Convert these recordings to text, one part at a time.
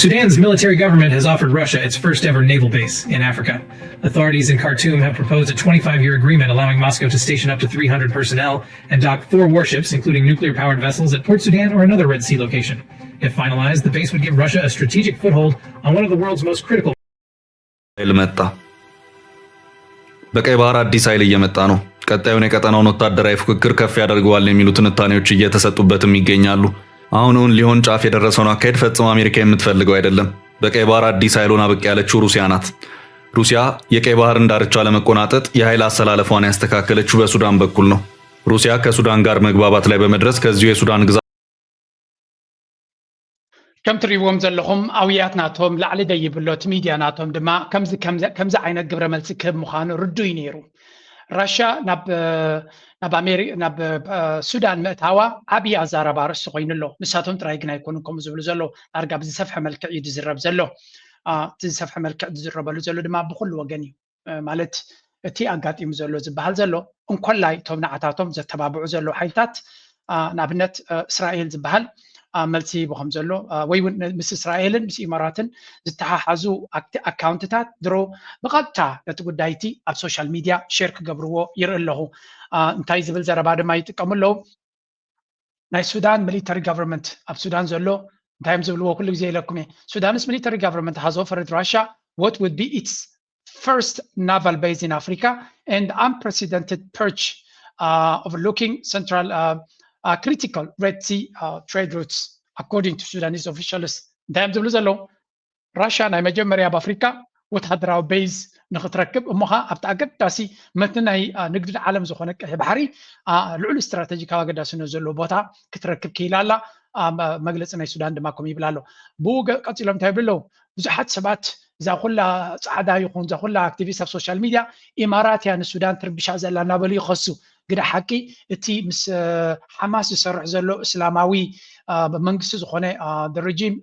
Sudan's military government has offered Russia its first ever naval base in Africa. Authorities in Khartoum have proposed a twenty-five year agreement allowing Moscow to station up to three hundred personnel and dock four warships, including nuclear powered vessels, at Port Sudan or another Red Sea location. If finalized, the base would give Russia a strategic foothold on one of the world's most critical. ኃይል መጣ። በቀይ ባህር አዲስ ኃይል እየመጣ ነው። ቀጣዩን የቀጠናውን ወታደራዊ ፉክክር ከፍ ያደርገዋል የሚሉ ትንታኔዎች እየተሰጡበትም ይገኛሉ። አሁን እውን ሊሆን ጫፍ የደረሰውን አካሄድ ፈጽሞ አሜሪካ የምትፈልገው አይደለም። በቀይ ባህር አዲስ ኃይል ሆና ብቅ ያለችው ሩሲያ ናት። ሩሲያ የቀይ ባህርን ዳርቻ ለመቆናጠጥ የኃይል አሰላለፏን ያስተካከለችው በሱዳን በኩል ነው። ሩሲያ ከሱዳን ጋር መግባባት ላይ በመድረስ ከዚሁ የሱዳን ግዛት ከም ትሪእዎም ዘለኹም ኣውያት ናቶም ላዕሊ ደይብሎ እቲ ሚድያ ናቶም ድማ ከምዚ ዓይነት ግብረ መልሲ ክህብ ምዃኑ ርዱይ ነይሩ። ራሻ ናብ ናብ ሱዳን ምእታዋ ዓብዪ ኣዛራቢ ኣርእስቲ ኮይኑ ኣሎ። ንሳቶም ጥራይ ግን ኣይኮኑን ከምኡ ዝብሉ ዘለዉ፣ ዳርጋ ብዝሰፍሐ መልክዕ እዩ ዝዝረብ ዘሎ። እቲ ዝሰፍሐ መልክዕ ዝዝረበሉ ዘሎ ድማ ብኩሉ ወገን እዩ። ማለት እቲ ኣጋጢሙ ዘሎ ዝበሃል ዘሎ እንኮላይ እቶም ንዓታቶም ዘተባብዑ ዘለዉ ሓይልታት ንኣብነት እስራኤል ዝበሃል መልሲ ሂቡ ከም ዘሎ ወይ እውን ምስ እስራኤልን ምስ ኢማራትን ዝተሓሓዙ ኣካውንትታት ድሮ ብቐጥታ ነቲ ጉዳይ እቲ ኣብ ሶሻል ሚድያ ሼር ክገብርዎ ይርኢ ኣለኹ። እንታይ ዝብል ዘረባ ድማ ይጥቀሙ ኣለዉ። ናይ ሱዳን ሚሊተሪ ጋቨርንመንት ኣብ ሱዳን ዘሎ እንታይ እዮም ዝብልዎ ኩሉ ግዜ ኢለኩም እየ። Sudan's military government has offered Russia what would be its first naval base in Africa and unprecedented perch uh, overlooking central uh, uh, critical Red Sea uh, trade routes, according to Sudanese officials. እንታይ እዮም ዝብሉ ዘለዉ? ራሽያ ናይ መጀመርያ ኣብ ኣፍሪካ ወታደራዊ ቤዝ ንክትረክብ እሞ ከዓ ኣብቲ ኣገዳሲ መትኒ ናይ ንግዲ ዓለም ዝኾነ ቀይሕ ባሕሪ ልዑል ስትራቴጂካዊ ኣገዳስነት ዘለዎ ቦታ ክትረክብ ክኢላ ኣላ። መግለፂ ናይ ሱዳን ድማ ከምኡ ይብል ኣሎ። ብኡ ቀፂሎም እንታይ ይብሉ ኣለዉ? ብዙሓት ሰባት እዛ ኩላ ፃዕዳ ይኹን እዛ ኩላ ኣክቲቪስት ኣብ ሶሻል ሚድያ ኢማራት እያ ንሱዳን ትርብሻ ዘላ እናበሉ ይኸሱ። ግደ ሓቂ እቲ ምስ ሓማስ ዝሰርሕ ዘሎ እስላማዊ መንግስቲ ዝኾነ ሪጂም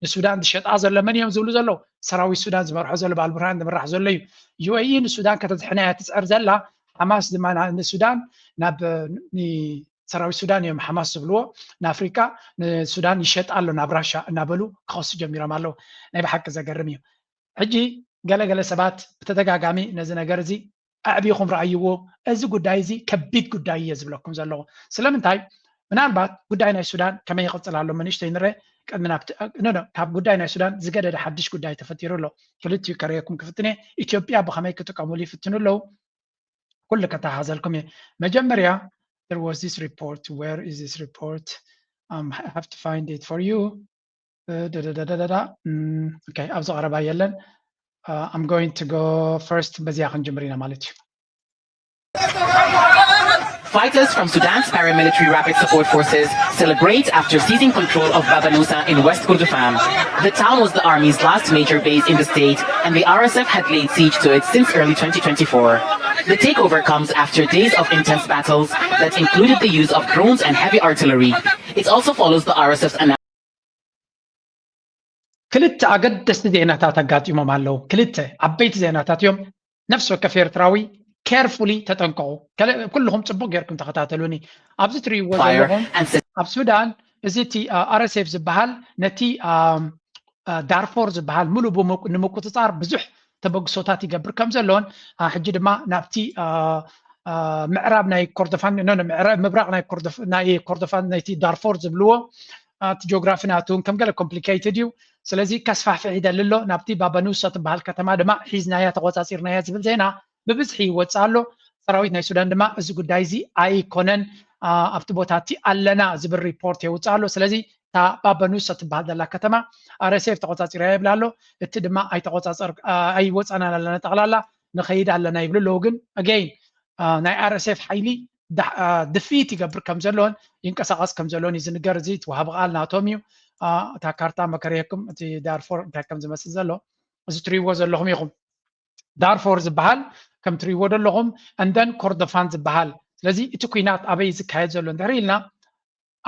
ንሱዳን ዝሸጣ ዘሎ መን እዮም ዝብሉ ዘለዉ? ሰራዊት ሱዳን ዝመርሖ ዘሎ ብኣልቡርሃን ዝምራሕ ዘሎ እዩ። ዩኤኢ ንሱዳን ከተድሕና እያ ትፅዕር ዘላ። ሓማስ ድማ ንሱዳን ናብ ሰራዊት ሱዳን እዮም ሓማስ ዝብልዎ ንኣፍሪካ ንሱዳን ይሸጣ ኣሎ ናብ ራሻ እናበሉ ክኸሱ ጀሚሮም ኣለዉ። ናይ ብሓቂ ዘገርም እዩ። ሕጂ ገለገለ ሰባት ብተደጋጋሚ ነዚ ነገር እዚ ኣዕቢኹም ረኣይዎ። እዚ ጉዳይ እዚ ከቢድ ጉዳይ እየ ዝብለኩም ዘለኹ። ስለምንታይ? ምናልባት ጉዳይ ናይ ሱዳን ከመይ ይቕፅል ኣሎ ንእሽተይ ንረ ቅድሚ ናብ ጉዳይ ናይ ሱዳን ዝገደደ ሓድሽ ጉዳይ ተፈጢሩ ኣሎ። ክልቲኡ ከርእየኩም ክፍትነ ኢትዮጵያ ብኸመይ ክጥቀሙሉ ይፍትኑ ኣለዉ። ኩሉ ከተሓዘልኩም እየ። መጀመርያ there was this report. Where is this report? Um, I have to find it for you. ኣብዚ ቀረባ የለን። I'm going to go first. በዚያ ክንጅምር ኢና ማለት እዩ። Fighters from Sudan's paramilitary Rapid Support Forces celebrate after seizing control of Baba Nusa in West Kordofan. The town was the army's last major base in the state, and the R S F had laid siege to it since early twenty twenty-four. The takeover comes after days of intense battles that included the use of drones and heavy artillery. It also follows the R S F's announcement. ክልተ ኣገደስቲ ዜናታት ኣጋጢሞም ኣለዉ። ክልተ ዓበይቲ ዜናታት እዮም። ነፍሲ ወከፍ ኤርትራዊ ኬርፉሊ ተጠንቀቑ። ኩልኹም ጽቡቕ ጌርኩም ተኸታተሉኒ። ኣብዚ ትርእይዎ ዘለኹም ኣብ ሱዳን እዚ እቲ ኣርኤስኤፍ ዝበሃል ነቲ ዳርፎር ዝበሃል ሙሉ ብምሉእ ንምቁጽጻር ብዙሕ ተበግሶታት ይገብር ከም ዘሎን ሕጂ ድማ ናብቲ ምዕራብ ናይ ኮርዶፋን ምብራቕ ናይ ኮርዶፋን ናይቲ ዳርፎር ዝብልዎ እቲ ጂኦግራፊ ናቱ እውን ከም ገለ ኮምፕሊኬትድ እዩ። ስለዚ ከስፋሕፍሕ ይደሊ ኣሎ። ናብቲ ባባኑሳ ትበሃል ከተማ ድማ ሒዝናያ ተቆፃፂርናያ ዝብል ዜና ብብዝሒ ይወፅእ ኣሎ። ሰራዊት ናይ ሱዳን ድማ እዚ ጉዳይ እዚ ኣይኮነን ኣብቲ ቦታ እቲ ኣለና ዝብል ሪፖርት የውፅእ ኣሎ። ስለዚ እታ ባባኑሳ ትበሃል ዘላ ከተማ ኣርኤስኤፍ ተቆፃፂራ ይብል ኣሎ። እቲ ድማ ኣይተቆፃፀር ኣይወፃናን ኣለና ጠቕላላ ንኸይድ ኣለና ይብሉ ኣለዉ። ግን ኣገይን ናይ ኣርኤስኤፍ ሓይሊ ድፊት ይገብር ከም ዘሎን ይንቀሳቐስ ከም ዘሎን እዩ ዝንገር። እዚ እቲ ወሃቢ ቃል ናቶም እዩ። እታ ካርታ መከረየኩም እቲ ዳርፎር እንታይ ከም ዝመስል ዘሎ እዚ ትሪእዎ ዘለኹም ኢኹም። ዳርፎር ዝበሃል ከም ትሪእዎ ዘለኹም እንደን ኮርዶፋን ዝበሃል። ስለዚ እቲ ኩናት ኣበይ ዝካየድ ዘሎ እንድሕር ኢልና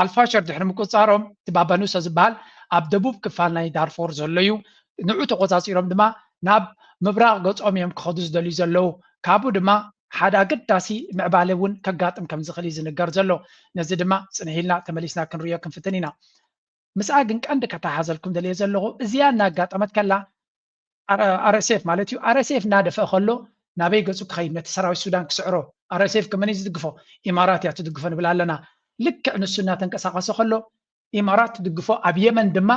ኣልፋሸር ድሕሪ ምቁፅፃሮም እቲ ባባኑሳ ዝበሃል ኣብ ደቡብ ክፋል ናይ ዳርፎር ዘሎ እዩ። ንዑ ተቆፃፂሮም ድማ ናብ ምብራቕ ገፆም እዮም ክኸዱ ዝደልዩ ዘለዉ። ካብኡ ድማ ሓደ ኣገዳሲ ምዕባለ እውን ከጋጥም ከም ዝኽእል እዩ ዝንገር ዘሎ። ነዚ ድማ ፅንሕ ኢልና ተመሊስና ክንሪኦ ክንፍትን ኢና። ምስኣ ግን ቀንዲ ከተሓዘልኩም ደልየ ዘለኹ፣ እዚኣ እናጋጠመት ከላ ኣር ኤስ ኤፍ ማለት እዩ፣ ኣር ኤስ ኤፍ እናደፍአ ከሎ ናበይ ገጹ ክኸይድ፣ ነቲ ሰራዊት ሱዳን ክስዕሮ? ኣር ኤስ ኤፍ ከመን እዩ ዝድግፎ? ኢማራት እያ ትድግፎ ንብል ኣለና። ልክዕ ንሱ እናተንቀሳቐሰ ከሎ ኢማራት ትድግፎ፣ ኣብ የመን ድማ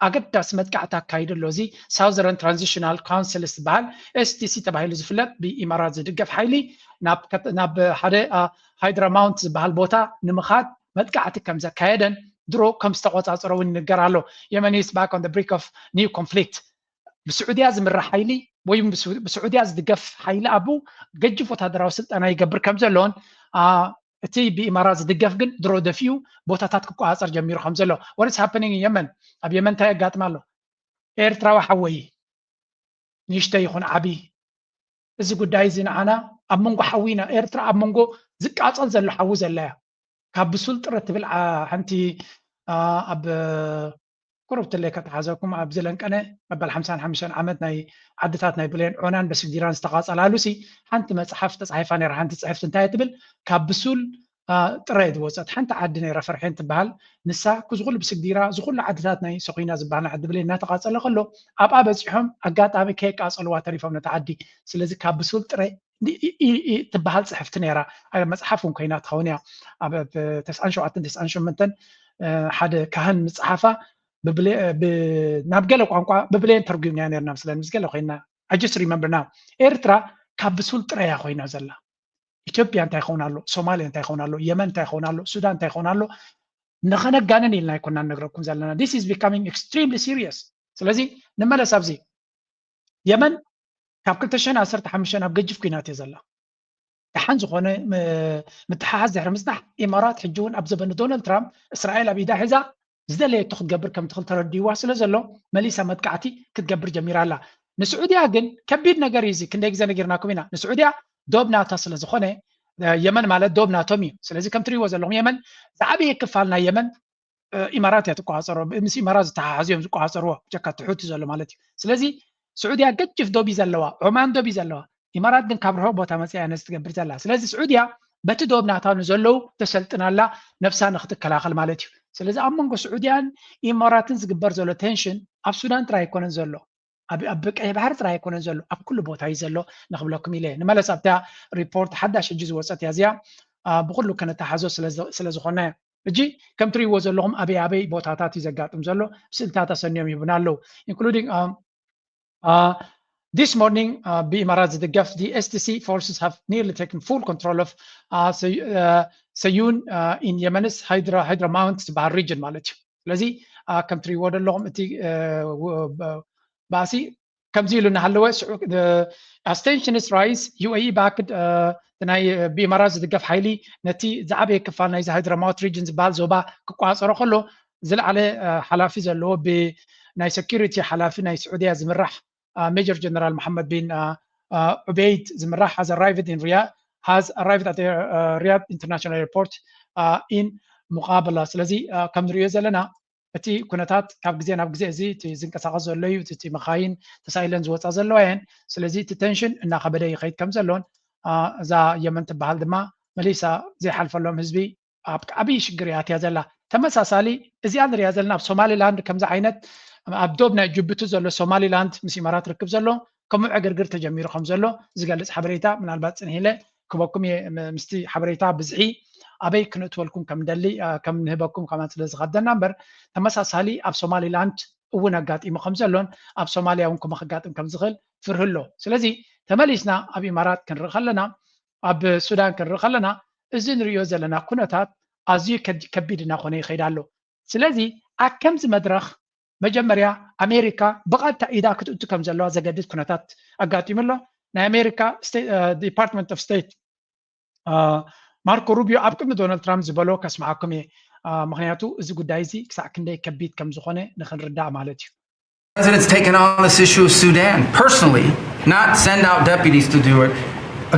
ኣገዳሲ መጥቃዕቲ ኣካይዱ ኣሎ። እዚ ሳውዘርን ትራንዚሽናል ካውንስል ዝበሃል፣ ኤስ ቲ ሲ ተባሂሉ ዝፍለጥ፣ ብኢማራት ዝድገፍ ሓይሊ ናብ ከተ- ናብ ሓደ ሃይድራማውንት ዝበሃል ቦታ ንምኻድ መጥቃዕቲ ከም ዘካየደን ድሮ ከም ዝተቆጻጸሮ እውን ይንገር ኣሎ። Yemen is back on the brink of new conflict። ብስዑድያ ዝምራሕ ሓይሊ ወይ ብስዑድያ ዝድገፍ ሓይሊ ኣቡ ገጅፍ ወታደራዊ ስልጠና ይገብር ከም ዘሎን እቲ ብኢማራት ዝድገፍ ግን ድሮ ደፊኡ ቦታታት ክቆጻጸር ጀሚሩ ከም ዘሎ። What is happening in Yemen? ኣብ የመን እንታይ የጋጥም ኣሎ? ኤርትራዊ ሓወይ ንእሽተይ ይኹን ዓቢ፣ እዚ ጉዳይ እዚ ንዓና ኣብ መንጎ ሓዊና ኤርትራ ኣብ መንጎ ዝቃጸል ዘሎ ሓዊ ዘላ እያ። ካብ ብሱል ጥረ ትብል ሓንቲ ኣብ ቁሩብ ትለይ ከተሓዘኩም ኣብ ዝለንቀነ መበል ሓምሳን ሓሙሽተን ዓመት ናይ ዓድታት ናይ ብሌን ዖናን በስግዲራን ዝተቓጸላሉ ሲ ሓንቲ መጽሓፍ ተጻሒፋ ነይራ። ሓንቲ ጽሕፍቲ እንታይ ትብል? ካብ ብሱል ጥረ ዝወጸት ሓንቲ ዓዲ ነይራ፣ ፈርሒን ትበሃል። ንሳ ኩዚ ኩሉ ብስግዲራ እዚ ኩሉ ዓድታት ናይ ሰኺና ዝበሃል ዓዲ ብሌን እናተቓጸለ ከሎ ኣብኣ በጺሖም ኣጋጣሚ ከየቃጸልዋ ተሪፎም ነታ ዓዲ። ስለዚ ካብ ብሱል ጥረ ትበሃል ጽሕፍቲ ነይራ። መጽሓፍ እውን ኮይና ትኸውን እያ። ኣብ ተስዓን ሸውዓተን ተስዓን ሸሞንተን ሓደ ካህን ምጽሓፋ ናብ ገለ ቋንቋ ብብሌን ተርጉምና ነርና ምስለን ምስ ገለ ኮይና። I just remember now። ኤርትራ ካብ ብሱል ጥረ እያ ኮይና ዘላ። ኢትዮጵያ እንታይ ይኸውን ኣሎ? ሶማልያ እንታይ ይኸውን ኣሎ? የመን እንታይ ይኸውን ኣሎ? ሱዳን እንታይ ይኸውን ኣሎ? ንኸነጋንን ኢልና ኣይኮና ንነግረኩም ዘለና። This is becoming extremely serious። ስለዚ ንመለስ ኣብዚ የመን ካብ ክልተ ሽሕን ዓሰርተ ሓሙሽተን ኣብ ገጅፍ ኲናት እየ ዘላ። ደሓን ዝኾነ ምትሓሓዝ ድሕሪ ምጽናሕ ኢማራት ሕጂ እውን ኣብ ዘበን ዶናልድ ትራምፕ እስራኤል ኣብ ኢዳ ሒዛ ዝደለየቶ ክትገብር ከም ትኽእል ተረዲዋ ስለ ዘሎ መሊሳ መጥቃዕቲ ክትገብር ጀሚራ ኣላ። ንስዑድያ ግን ከቢድ ነገር እዩ። እዚ ክንደይ ግዜ ነጊርናኩም ኢና። ንስዑድያ ዶብ ናታ ስለ ዝኾነ የመን ማለት ዶብ ናቶም እዩ። ስለዚ ከም ትሪእዎ ዘለኹም የመን ዝዓበየ ክፋል ናይ የመን ኢማራት እያ ትቆፃፀሮ። ምስ ኢማራት ዝተሓሓዙ እዮም ዝቆፃፀርዎ፣ ብጀካ እቲ ሑቲ ዘሎ ማለት እዩ። ስለዚ ስዑድያ ገጅፍ ዶብ እዩ ዘለዋ፣ ዖማን ዶብ እዩ ዘለዋ። ኢማራት ግን ካብ ርሑቕ ቦታ መፅያ ነዚ ትገብር ዘላ። ስለዚ ስዑድያ በቲ ዶብ ናታ ንዘለዉ ተሰልጥን ኣላ፣ ነብሳ ንክትከላኸል ማለት እዩ። ስለዚ ኣብ መንጎ ስዑድያን ኢማራትን ዝግበር ዘሎ ቴንሽን ኣብ ሱዳን ጥራይ ኣይኮነን ዘሎ፣ ኣብ ቀይ ባሕሪ ጥራይ ኣይኮነን ዘሎ፣ ኣብ ኩሉ ቦታ እዩ ዘሎ ንክብለኩም ኢለ። ንመለስ ኣብታ ሪፖርት ሓዳሽ ሕጂ ዝወፀት እያ እዚኣ፣ ብኩሉ ከነተሓዞ ስለዝኮነ። ሕጂ ከም ትሪእዎ ዘለኹም ኣበይ ኣበይ ቦታታት እዩ ዘጋጥም ዘሎ ስእልታት ኣሰንዮም ይህቡና ኣለዉ። Including this morning ብኢማራት ዝድገፍ the S T C forces have nearly taken full control of ሰዩን in Yemen's ሃይድራማውንት ዝበሃል ሪጅን ማለት እዩ። ስለዚ ከም ትሪእዎ ዘለኹም እቲ ባእሲ ከምዚ ኢሉ እናሃለወ as tensions rise U A E backed ናይ ብኢማራት ዝድገፍ ሓይሊ ነቲ ዝዓበየ ክፋል ናይዚ ሃይድራማውት ሪጅን ዝበሃል ዞባ ክቋፀሮ ከሎ ዝለዓለ ሓላፊ ዘለዎ ብናይ ሴኩሪቲ ሓላፊ ናይ ስዑድያ ዝምራሕ ሜጀር ጀነራል መሓመድ ቢን ዑበይድ ዝምራሕ has arrived in Riyadh has arrived at Riyadh International Airport in ሙቃበላ። ስለዚ ከም ንሪኦ ዘለና እቲ ኩነታት ካብ ግዜ ናብ ግዜ እዚ እቲ ዝንቀሳቐስ ዘሎ እዩ። እቲ መኻይን ተሳኢለን ዝወፃ ዘለዋ እየን። ስለዚ እቲ ቴንሽን እናኸበደ ይኸይድ ከም ዘሎን እዛ የመን ትበሃል ድማ መሊሳ ዘይሓልፈሎም ህዝቢ ኣብ ዓብዪ ሽግር እያ ኣትያ ዘላ። ተመሳሳሊ እዚኣ ንሪኣ ዘለና ኣብ ሶማሊላንድ ከምዚ ዓይነት ኣብ ዶብ ናይ ጅቡቲ ዘሎ ሶማሊላንድ ምስ ኢማራት ርክብ ዘሎ ከምኡ ዕግርግር ተጀሚሩ ከም ዘሎ ዝገልፅ ሓበሬታ ምናልባት ፅንሕ ኢለ ክበኩም እየ ምስቲ ሓበሬታ ብዝሒ ኣበይ ክንእትወልኩም ከም ደሊ ከም ንህበኩም ከማን ስለ ዝኸብደና እምበር ተመሳሳሊ ኣብ ሶማሊላንድ እውን ኣጋጢሙ ከም ዘሎን ኣብ ሶማልያ እውን ክመ ክጋጥም ከም ዝኽእል ፍርህ ኣሎ። ስለዚ ተመሊስና ኣብ ኢማራት ክንርኢ ከለና ኣብ ሱዳን ክንርኢ ከለና እዚ ንሪኦ ዘለና ኩነታት ኣዝዩ ከቢድ እናኾነ ይኸይድ ኣሎ። ስለዚ ኣብ ከምዚ መድረኽ መጀመርያ ኣሜሪካ ብቐጥታ ኢዳ ክትእቱ ከም ዘለዋ ዘገድድ ኩነታት ኣጋጢሙ ኣሎ። ናይ ኣሜሪካ ዲፓርትመንት ኦፍ ስቴት ማርኮ ሩቢዮ ኣብ ቅድሚ ዶናልድ ትራምፕ ዝበሎ ከስምዓኩም እየ። ምክንያቱ እዚ ጉዳይ እዚ ክሳዕ ክንደይ ከቢድ ከም ዝኾነ ንክንርዳእ ማለት እዩ። President's taken on this issue of Sudan personally, not send out deputies to do it.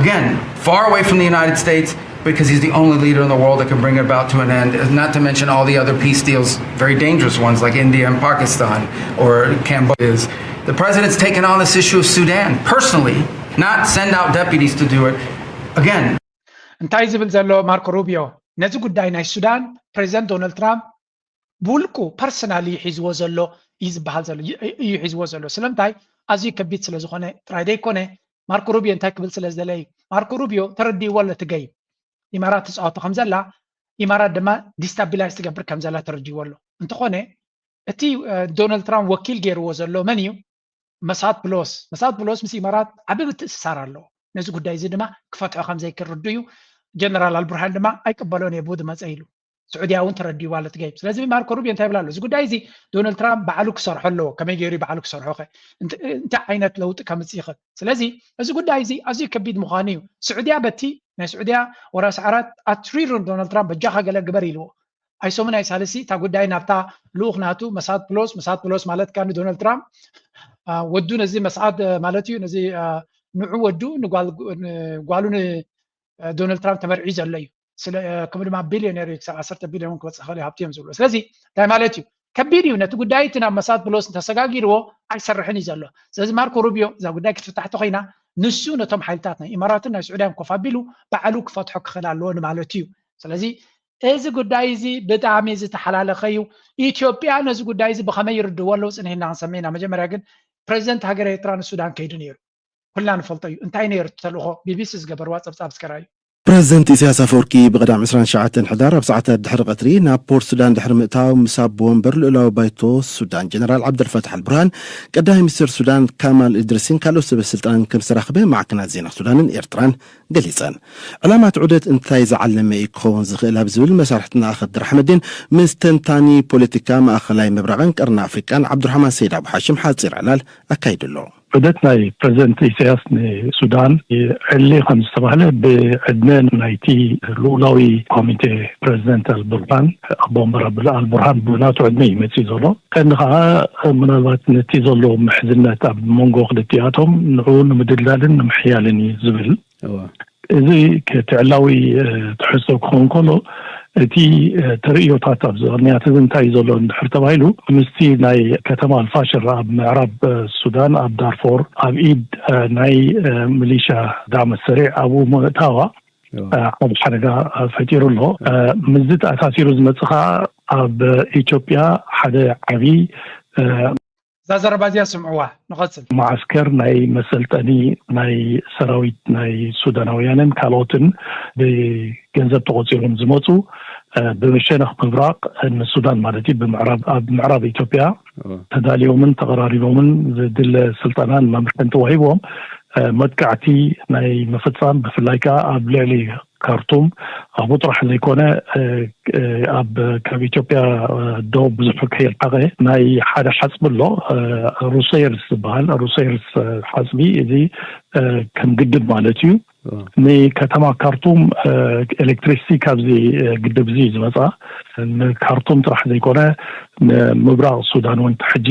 Again, far away from the United States because he's the only leader in the world that can bring it about to an end, not to mention all the other peace deals, very dangerous ones like India and Pakistan or Cambodia. The president's taken on this issue of Sudan personally, not send out deputies to do it. Again, እንታይ ዝብል ዘሎ ማርኮ ሩቢዮ ነዚ ጉዳይ ናይ ሱዳን ፕሬዚደንት ዶናልድ ትራምፕ ብውልቁ ፐርሰናል እዩ ሒዝዎ ዘሎ እዩ ዝበሃል ዘሎ እዩ ሒዝዎ ዘሎ። ስለምንታይ? ኣዝዩ ከቢድ ስለ ዝኾነ ጥራይ ዘይኮነ፣ ማርኮ ሩቢዮ እንታይ ክብል ስለ ዝደለ እዩ። ማርኮ ሩቢዮ ተረዲእዎ ኣሎ እቲ ገይም። ኢማራት ትፃወቶ ከም ዘላ፣ ኢማራት ድማ ዲስታቢላይዝ ትገብር ከም ዘላ ተረዲእዎ ኣሎ። እንተኾነ እቲ ዶናልድ ትራምፕ ወኪል ገይርዎ ዘሎ መን እዩ? መሳድ ፕሎስ። መሳድ ፕሎስ ምስ ኢማራት ዓቢ ምትእስሳር ኣለዎ። ነዚ ጉዳይ እዚ ድማ ክፈትሖ ከም ዘይክርዱ እዩ። ጀነራል ኣልቡርሃን ድማ ኣይቅበሎን እየ ብኡ ዝመፀ ኢሉ። ስዑድያ እውን ተረዲእዋ ኣሎ እቲ ገይም። ስለዚ ማርኮ ሩቢዮ እንታይ ይብል ኣሎ? እዚ ጉዳይ እዚ ዶናልድ ትራምፕ ባዕሉ ክሰርሖ ኣለዎ። ከመይ ገይሩ እዩ ባዕሉ ክሰርሖ ከ? እንታይ ዓይነት ለውጢ ከምፅእ ይኽእል? ስለዚ እዚ ጉዳይ እዚ ኣዝዩ ከቢድ ምዃኑ እዩ። ስዑድያ በቲ ናይ ስዑድያ ወራሲ ዓራት ኣትሪሩን ዶናልድ ትራምፕ በጃኻ ገለ ግበር ኢልዎ። ኣይሶምን ኣይሳልሲ እታ ጉዳይ ናብታ ልኡኽ ናቱ መሳድ ፕሎስ፣ መሳድ ፕሎስ ማለት ከኣ ንዶናልድ ትራምፕ ወዱ ነዚ መስዓድ ማለት እዩ፣ ነዚ ንዑ ወዱ ንጓሉ ንዶናልድ ትራምፕ ተመርዒ ዘሎ እዩ። ስለ ከም ድማ ቢልዮነር እዩ፣ ክሳብ ዓሰርተ ቢልዮን ክበፅእ ክእል ሃብቲ እዮም ዝብሉ። ስለዚ እንታይ ማለት እዩ? ከቢድ እዩ። ነቲ ጉዳይ እቲ ናብ መሳድ ፕሎስ እንተሰጋጊርዎ ኣይሰርሕን እዩ ዘሎ። ስለዚ ማርኮ ሩቢዮ እዛ ጉዳይ ክትፍታሕ ተኮይና ንሱ ነቶም ሓይልታት ናይ ኢማራትን ናይ ስዑድያን ኮፍ ኣቢሉ ባዕሉ ክፈትሖ ክኽእል ኣለዎ ንማለት እዩ። ስለዚ እዚ ጉዳይ እዚ ብጣዕሚ ዝተሓላለኸ እዩ። ኢትዮጵያ ነዚ ጉዳይ እዚ ብኸመይ ይርድዎ ኣለዉ ፅንሒና ክንሰምዕ ኢና። መጀመርያ ግን ፕሬዚደንት ሃገር ኤርትራ ንሱዳን ከይዱ ነይሩ። ኩልና ንፈልጦ እዩ። እንታይ ነይሩ ተልእኾ? ቢቢሲ ዝገበርዋ ጸብጻብ እስከ ርኣዩ። ፕረዚደንት ኢሳያስ ኣፈወርቂ ብቐዳም ዕስራን ትሽዓተን ሕዳር ኣብ ሰዓታት ድሕሪ ቀትሪ ናብ ፖርት ሱዳን ድሕሪ ምእታው ምስ ኣቦ ወንበር ልኡላዊ ባይቶ ሱዳን ጀነራል ዓብደልፈታሕ ኣልቡርሃን፣ ቀዳማይ ሚኒስትር ሱዳን ካማል እድሪስን ካልኦት ሰበ ስልጣንን ከም ዝተራኸበ ማዕከናት ዜና ሱዳንን ኤርትራን ገሊጸን። ዕላማ እቲ ዑደት እንታይ ዝዓለመ እዩ ክኸውን ዝኽእል ኣብ ዝብል መሳርሕትና ኣኸድር ኣሕመዲን ምስ ተንታኒ ፖለቲካ ማእኸላይ ምብራቕን ቀርኒ ኣፍሪቃን ዓብዱራሕማን ሰይድ ኣቡ ሓሽም ሓጺር ዕላል ኣካይዱ ኣሎ። ዑደት ናይ ፕረዚደንት ኢሳያስ ንሱዳን ዕሊ ከም ዝተባህለ ብዕድመ ናይቲ ልኡላዊ ኮሚቴ ፕረዚደንት ኣልቡርሃን ኣቦ ወንበር ኣልቡርሃን ብናቱ ዕድመ እዩ መፅኡ ዘሎ። ቀንዲ ከዓ ምናልባት ነቲ ዘሎ ምሕዝነት ኣብ መንጎ ክልቲኣቶም ንዕኡ ንምድልዳልን ንምሕያልን እዩ ዝብል። እዚ እቲ ዕላዊ ትሕዝቶ ክኸውን ከሎ እቲ ተርእዮታት ኣብዚ ቅድሚያት እዚ እንታይ እዩ ዘሎ እንድሕር ተባሂሉ ምስቲ ናይ ከተማ ኣልፋሽር ኣብ ምዕራብ ሱዳን ኣብ ዳርፎር ኣብ ኢድ ናይ ሚሊሻ ዳዕመ ሰሪዕ ኣብኡ ምእታዋ ዓብ ሓደጋ ፈጢሩ ኣሎ። ምስዚ ተኣሳሲሩ ዝመፅእ ከዓ ኣብ ኢትዮጵያ ሓደ ዓብዪ እዛ ዘረባ እዚኣ ስምዕዋ ንቐፅል። መዓስከር ናይ መሰልጠኒ ናይ ሰራዊት ናይ ሱዳናውያንን ካልኦትን ብገንዘብ ተቆፂሮም ዝመፁ ብሸነኽ ምብራቕ ንሱዳን ማለት እዩ ብምዕራብ ኣብ ምዕራብ ኢትዮጵያ ተዳልዮምን ተቐራሪቦምን ዝድለ ስልጠናን መምርሕን ተዋሂቦም መጥቃዕቲ ናይ ምፍፃም ብፍላይ ከዓ ኣብ ልዕሊ ካርቱም ኣብኡ ጥራሕ ዘይኮነ ኣብ ካብ ኢትዮጵያ ደቡብ ብዙሕ ከየርሓቐ ናይ ሓደ ሓፅቢ ኣሎ ሩሴርስ ዝበሃል ሩሴርስ ሓፅቢ እዚ ከም ግድብ ማለት እዩ ንከተማ ካርቱም ኤሌክትሪሲቲ ካብዚ ግድብ እዚ ዝመፃ ንካርቱም ጥራሕ ዘይኮነ ንምብራቕ ሱዳን እውን ሕጂ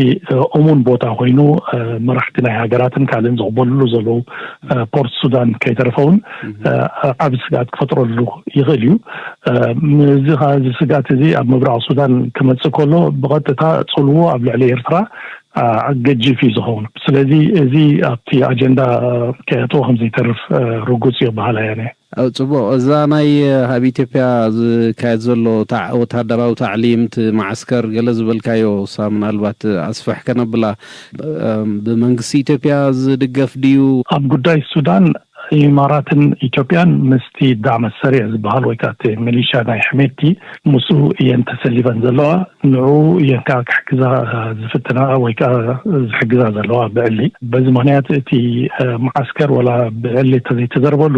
እሙን ቦታ ኮይኑ መራሕቲ ናይ ሃገራትን ካልእን ዝቕበልሉ ዘለዉ ፖርት ሱዳን ከይተረፈ እውን ዓብ ስግኣት ክፈጥረሉ ይኽእል እዩ። እዚ ከዓ እዚ ስግኣት እዚ ኣብ ምብራቕ ሱዳን ክመፅእ ከሎ ብቐጥታ ፅልዎ ኣብ ልዕሊ ኤርትራ ገጂፍ እዩ ዝኸውን። ስለዚ እዚ ኣብቲ ኣጀንዳ ከየእትዎ ከምዘይተርፍ ርጉፅ እዩ በሃላይ ኣነ። ጽቡቕ። እዛ ናይ ኣብ ኢትዮጵያ ዝካየድ ዘሎ ወታደራዊ ታዕሊም እቲ መዓስከር ገለ ዝበልካዮ እሳ ምናልባት ኣስፍሕ ከነብላ ብመንግስቲ ኢትዮጵያ ዝድገፍ ድዩ? ኣብ ጉዳይ ሱዳን ኢማራትን ኢትዮጵያን ምስቲ ዳዕመ ሰሪዕ ዝበሃል ወይ ከዓ እቲ ሚሊሻ ናይ ሕሜቲ ምስኡ እየን ተሰሊፈን ዘለዋ። ንዕኡ እየን ከዓ ክሕግዛ ዝፍትና ወይ ከዓ ዝሕግዛ ዘለዋ ብዕሊ። በዚ ምክንያት እቲ መዓስከር ወላ ብዕሊ ተዘይተዘርበሉ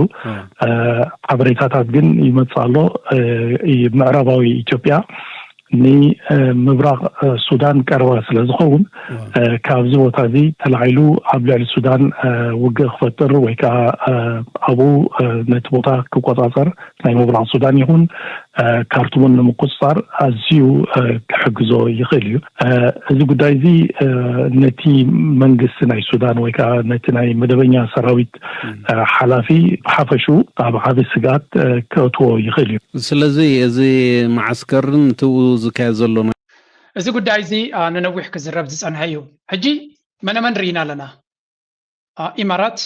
ሓበሬታታት ግን ይመፅእ ኣሎ። ምዕራባዊ ኢትዮጵያ ንምብራቕ ሱዳን ቀረባ ስለ ዝኸውን ካብዚ ቦታ እዚ ተላዒሉ ኣብ ልዕሊ ሱዳን ውግእ ክፈጥር ወይ ከዓ ኣብኡ ነቲ ቦታ ክቆፃፀር ናይ ምብራቕ ሱዳን ይኹን ካርቱምን ንምቁፅፃር ኣዝዩ ክሕግዞ ይኽእል እዩ። እዚ ጉዳይ እዚ ነቲ መንግስቲ ናይ ሱዳን ወይ ከዓ ነቲ ናይ መደበኛ ሰራዊት ሓላፊ ብሓፈሹ ኣብ ዓቢ ስግኣት ክእትዎ ይኽእል እዩ። ስለዚ እዚ መዓስከርን ትብኡ ዝካየድ ዘሎ እዚ ጉዳይ እዚ ንነዊሕ ክዝረብ ዝፀንሐ እዩ። ሕጂ መነመን ርኢና ኣለና። ኢማራት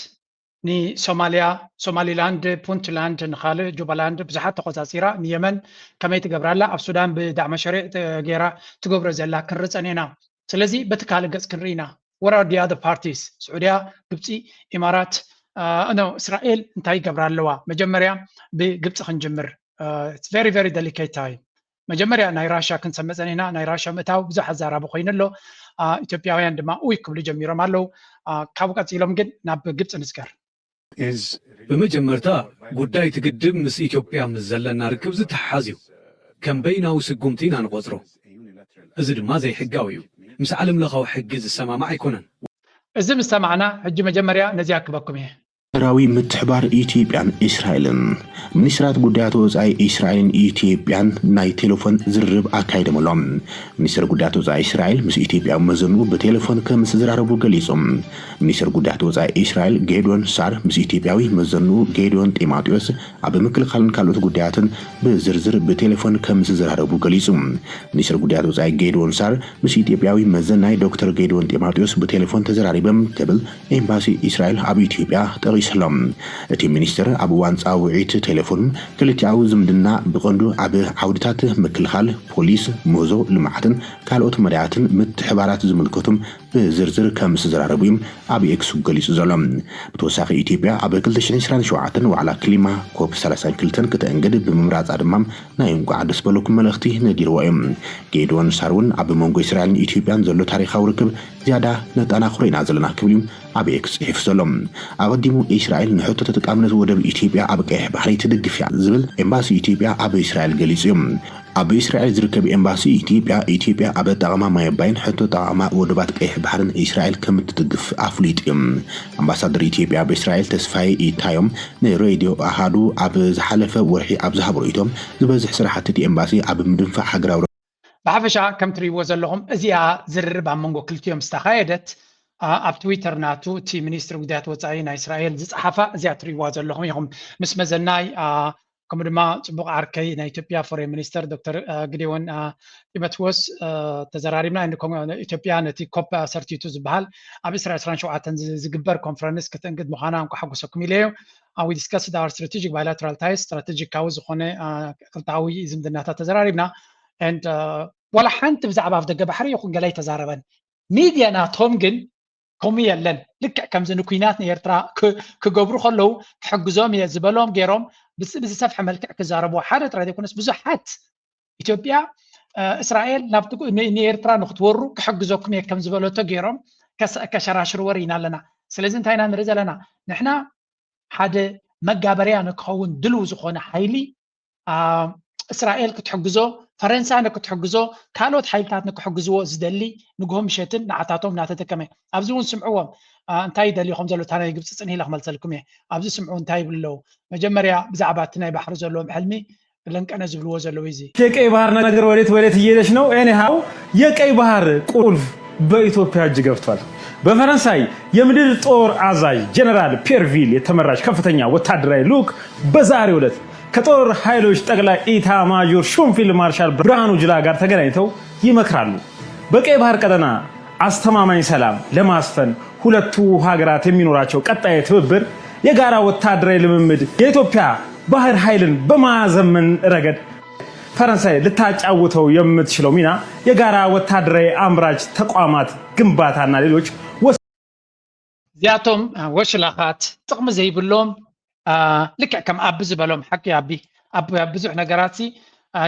ንሶማልያ፣ ሶማሊላንድ፣ ፑንትላንድ፣ ንኻልእ ጁባላንድ ብዙሓት ተቆጻጺራ፣ ንየመን ከመይ ትገብራላ፣ ኣብ ሱዳን ብዳዕመ ሸሪዕ ተ-፣ ገይራ ትገብሮ ዘላ ክንርኢ ጸኒሕና። ስለዚ በቲ ካልእ ገጽ ክንርኢ ኢና። What are the other parties? ስዑድያ፣ ግብጺ፣ ኢማራት፣ ኖ፣ እስራኤል እንታይ ይገብራ ኣለዋ? መጀመርያ ብግብጺ ክንጅምር። It's very very delicate time። መጀመርያ ናይ ራሻ ክንሰምዕ ጸኒሕና። ናይ ራሻ ምእታው ብዙሕ ኣዛራቢ ኮይኑ ኣሎ። ኢትዮጵያውያን ድማ ኡይ ክብሉ ጀሚሮም ኣለዉ። ካብኡ ቀጺሎም ግን ናብ ግብጺ ንስገር። ብመጀመርታ፣ ጉዳይ እቲ ግድብ ምስ ኢትዮጵያ ምስ ዘለና ርክብ ዝተሓሓዝ እዩ። ከም በይናዊ ስጉምቲ ኢና ንቖጽሮ። እዚ ድማ ዘይሕጋዊ እዩ። ምስ ዓለም ለኻዊ ሕጊ ዝሰማማዕ ኣይኮነን። እዚ ምስ ሰማዕና፣ ሕጂ መጀመርያ ነዚኣ ክበኩም እየ። ሃገራዊ ምትሕባር ኢትዮጵያን እስራኤልን። ሚኒስትራት ጉዳያት ወጻኢ እስራኤልን ኢትዮጵያን ናይ ቴሌፎን ዝርርብ ኣካይዶም ኣለዉ። ሚኒስትር ጉዳያት ወጻኢ እስራኤል ምስ ኢትዮጵያ መዘንኡ ብቴሌፎን ከም ዝተዘራረቡ ገሊጹ። ሚኒስትር ጉዳያት ወጻኢ እስራኤል ጌድዮን ሳር ምስ ኢትዮጵያዊ መዘንኡ ጌድዮን ጢሞቴዎስ ኣብ ምክልኻልን ካልኦት ጉዳያትን ብዝርዝር ብቴሌፎን ከም ዝተዘራረቡ ገሊጹ። ሚኒስትር ጉዳያት ወጻኢ ጌድዮን ሳር ምስ ኢትዮጵያዊ መዘናይ ዶክተር ጌድዮን ጢሞቴዎስ ብቴሌፎን ተዘራሪበም ክብል ኤምባሲ እስራኤል ኣብ ኢትዮጵያ ጠቒሱ ኣሎ። እቲ ሚኒስትር ኣብ እዋን ጻውዒት ቴሌፎን ክልቲኣዊ ዝምድና ብቐንዱ ኣብ ዓውድታት ምክልኻል፣ ፖሊስ፣ ምህዞ፣ ልምዓትን ካልኦት መዳያትን ምትሕባራት ዝምልከቶም ብዝርዝር ከም ዝተዘራረቡ እዩ ኣብ ኤክስ ገሊጹ ዘሎ። ብተወሳኺ ኢትዮጵያ ኣብ ክልተ ሽሕን ዕስራን ሸውዓተን ዋዕላ ክሊማ ኮፕ ሰላሳን ክልተን ክተእንግድ ብምምራጻ ድማ ናይ እንቋዕ ደስ በለኩም መልእኽቲ ነጊርዎ እዩ። ጌድዮን ሳር እውን ኣብ መንጎ እስራኤልን ኢትዮጵያን ዘሎ ታሪኻዊ ርክብ ዝያዳ ነጠናኽሮ ኢና ዘለና ክብል እዩ ኣብ ኤክስ ጽሒፉ ዘሎ። ኣቐዲሙ እስራኤል ንሕቶ ተጠቃምነት ወደብ ኢትዮጵያ ኣብ ቀይሕ ባሕሪ ትድግፍ እያ ዝብል ኤምባሲ ኢትዮጵያ ኣብ እስራኤል ገሊጹ እዩ። ኣብ እስራኤል ዝርከብ ኤምባሲ ኢትዮጵያ፣ ኢትዮጵያ ኣብ ኣጠቓቕማ ማይ ኣባይን ሕቶ ኣጠቓቕማ ወደባት ቀይሕ ባሕርን እስራኤል ከም እትድግፍ ኣፍሊጡ እዩ። ኣምባሳደር ኢትዮጵያ ኣብ እስራኤል ተስፋዬ ኢታዮም ንሬድዮ ኣሃዱ ኣብ ዝሓለፈ ወርሒ ኣብ ዝሃቦ ርእይቶ፣ ዝበዝሕ ስራሕቲ እቲ ኤምባሲ ኣብ ምድንፋዕ ሃገራዊ ብሓፈሻ ከም ትርእይዎ ዘለኹም እዚኣ ዝርርብ ኣብ መንጎ ክልቲኦም ዝተኻየደት ኣብ ትዊተር ናቱ እቲ ሚኒስትሪ ጉዳያት ወፃኢ ናይ እስራኤል ዝፀሓፋ እዚኣ ትርእይዋ ዘለኹም ኢኹም። ምስ መዘናይ ከምኡ ድማ ፅቡቕ ዓርከይ ናይ ኢትዮጵያ ፎሬን ሚኒስተር ዶክተር ግዴዎን ጢሞቴዎስ ተዘራሪብና። ኢትዮጵያ ነቲ ኮፕ ሰርቲቱ ዝበሃል ኣብ ዕስራ ዕስራን ሸውዓተን ዝግበር ኮንፈረንስ ክትእንግድ ምዃና እንኳ ሓጎሰኩም ኢለዮ። We discussed our strategic bilateral ties፣ ስትራቴጂካዊ ዝኾነ ክልታዊ ዝምድናታት ተዘራሪብና። And ዋላ ሓንቲ ብዛዕባ ኣፍደገ ባሕሪ ይኹን ገለ ኣይተዛረበን። ሚድያ ናቶም ግን ከምኡ የለን። ልክዕ ከምዚ ንኩናት ንኤርትራ ክገብሩ ከለዉ ክሕግዞም እየ ዝበሎም ገይሮም ብዝሰፍሐ መልክዕ ክዛረቡ ሓደ ጥራይ ዘይኮነስ ብዙሓት ኢትዮጵያ እስራኤል ናብ ንኤርትራ ንክትወሩ ክሕግዘኩም እየ ከም ዝበለቶ ገይሮም ከሸራሽርዎ ርኢና ኣለና። ስለዚ እንታይ ኢና ንርኢ ዘለና? ንሕና ሓደ መጋበርያ ንክኸውን ድልው ዝኾነ ሓይሊ እስራኤል ክትሕግዞ፣ ፈረንሳ ንክትሕግዞ፣ ካልኦት ሓይልታት ንክሕግዝዎ ዝደሊ ንግሆ ምሸትን ንዓታቶም እናተጠቀመ። ኣብዚ እውን ስምዕዎም እንታይ ይደልዩ ከም ዘሎ እታ ናይ ግብፂ ፅንሂ ኢለ ክመልሰልኩም እየ። ኣብዚ ስምዑ እንታይ ይብሉ ኣለዉ። መጀመርያ ብዛዕባ እቲ ናይ ባሕሪ ዘለዎም ሕልሚ ለንቀነ ዝብልዎ ዘለዉ እዚ የቀይ ባህር ነገር ወዴት ወዴት እየሄደች ነው? Anyhow የቀይ ባህር ቁልፍ በኢትዮጵያ እጅ ገብቷል። በፈረንሳይ የምድር ጦር አዛዥ ጀነራል ፒየር ቪል የተመራች ከፍተኛ ወታደራዊ ልዑክ በዛሬው ዕለት ከጦር ኃይሎች ጠቅላይ ኢታማዦር ሹም ፊልድ ማርሻል ብርሃኑ ጁላ ጋር ተገናኝተው ይመክራሉ። በቀይ ባህር ቀጠና አስተማማኝ ሰላም ለማስፈን ሁለቱ ሀገራት የሚኖራቸው ቀጣይ ትብብር፣ የጋራ ወታደራዊ ልምምድ፣ የኢትዮጵያ ባህር ኃይልን በማዘመን ረገድ ፈረንሳይ ልታጫውተው የምትችለው ሚና፣ የጋራ ወታደራዊ አምራች ተቋማት ግንባታና ሌሎች እዚኣቶም ወሽላኻት ጥቕሚ ዘይብሎም፣ ልክዕ ከም ኣቢ ዝበሎም፣ ሓቂ ኣቢ ኣብ ብዙሕ ነገራት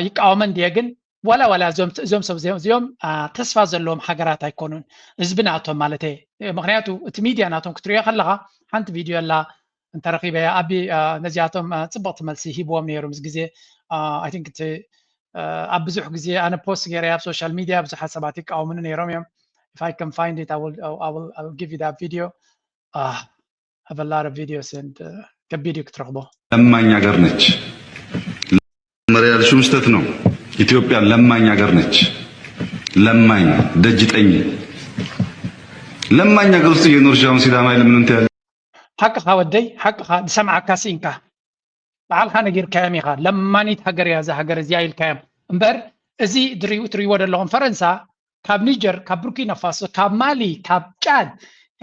ይቃወመን ድየ፣ ግን ዋላ ዋላ እዞም ሰብ እዚኦም ተስፋ ዘለዎም ሃገራት ኣይኮኑን፣ ህዝቢ ናቶም ማለት እየ። ምክንያቱ እቲ ሚድያ ናቶም ክትሪኦ ከለኻ ሓንቲ ቪድዮ ኣላ እንተረኺበ ኣቢ ነዚኣቶም ፅብቕቲ መልሲ ሂብዎም ነይሩ ምስ ግዜ። I think እቲ ኣብ ብዙሕ ግዜ ኣነ ፖስት ገይረ ኣብ ሶሻል ሚድያ ብዙሓት ሰባት ይቃወሙኒ ነይሮም እዮም። If I can find it, I will, I will, I will give you that video. Uh, I have a lot of videos and uh, ከቢድ እዩ ክትረኽቦ። ለማኝ ሀገር ነች። መሪ ያልሽው ስህተት ነው። ኢትዮጵያ ለማኝ ሀገር ነች። ለማኝ ደጅ ጠኝ። ለማኝ ሀገር ውስጥ እየኖርሽ አሁን ሲዳማ ይልምን እንትን ያለ ሓቅኻ ወደይ፣ ሓቅኻ ዝሰምዓካ ስኢንካ። ባዕልኻ ነጊርካዮም ኢኻ። ለማኒት ሃገር እያ እዛ ሃገር እዚኣ ኢልካዮም። እምበር እዚ ድሪኡ ትሪእዎ ዘለኹም ፈረንሳ ካብ ኒጀር፣ ካብ ቡርኪና ፋሶ፣ ካብ ማሊ፣ ካብ ጫድ፣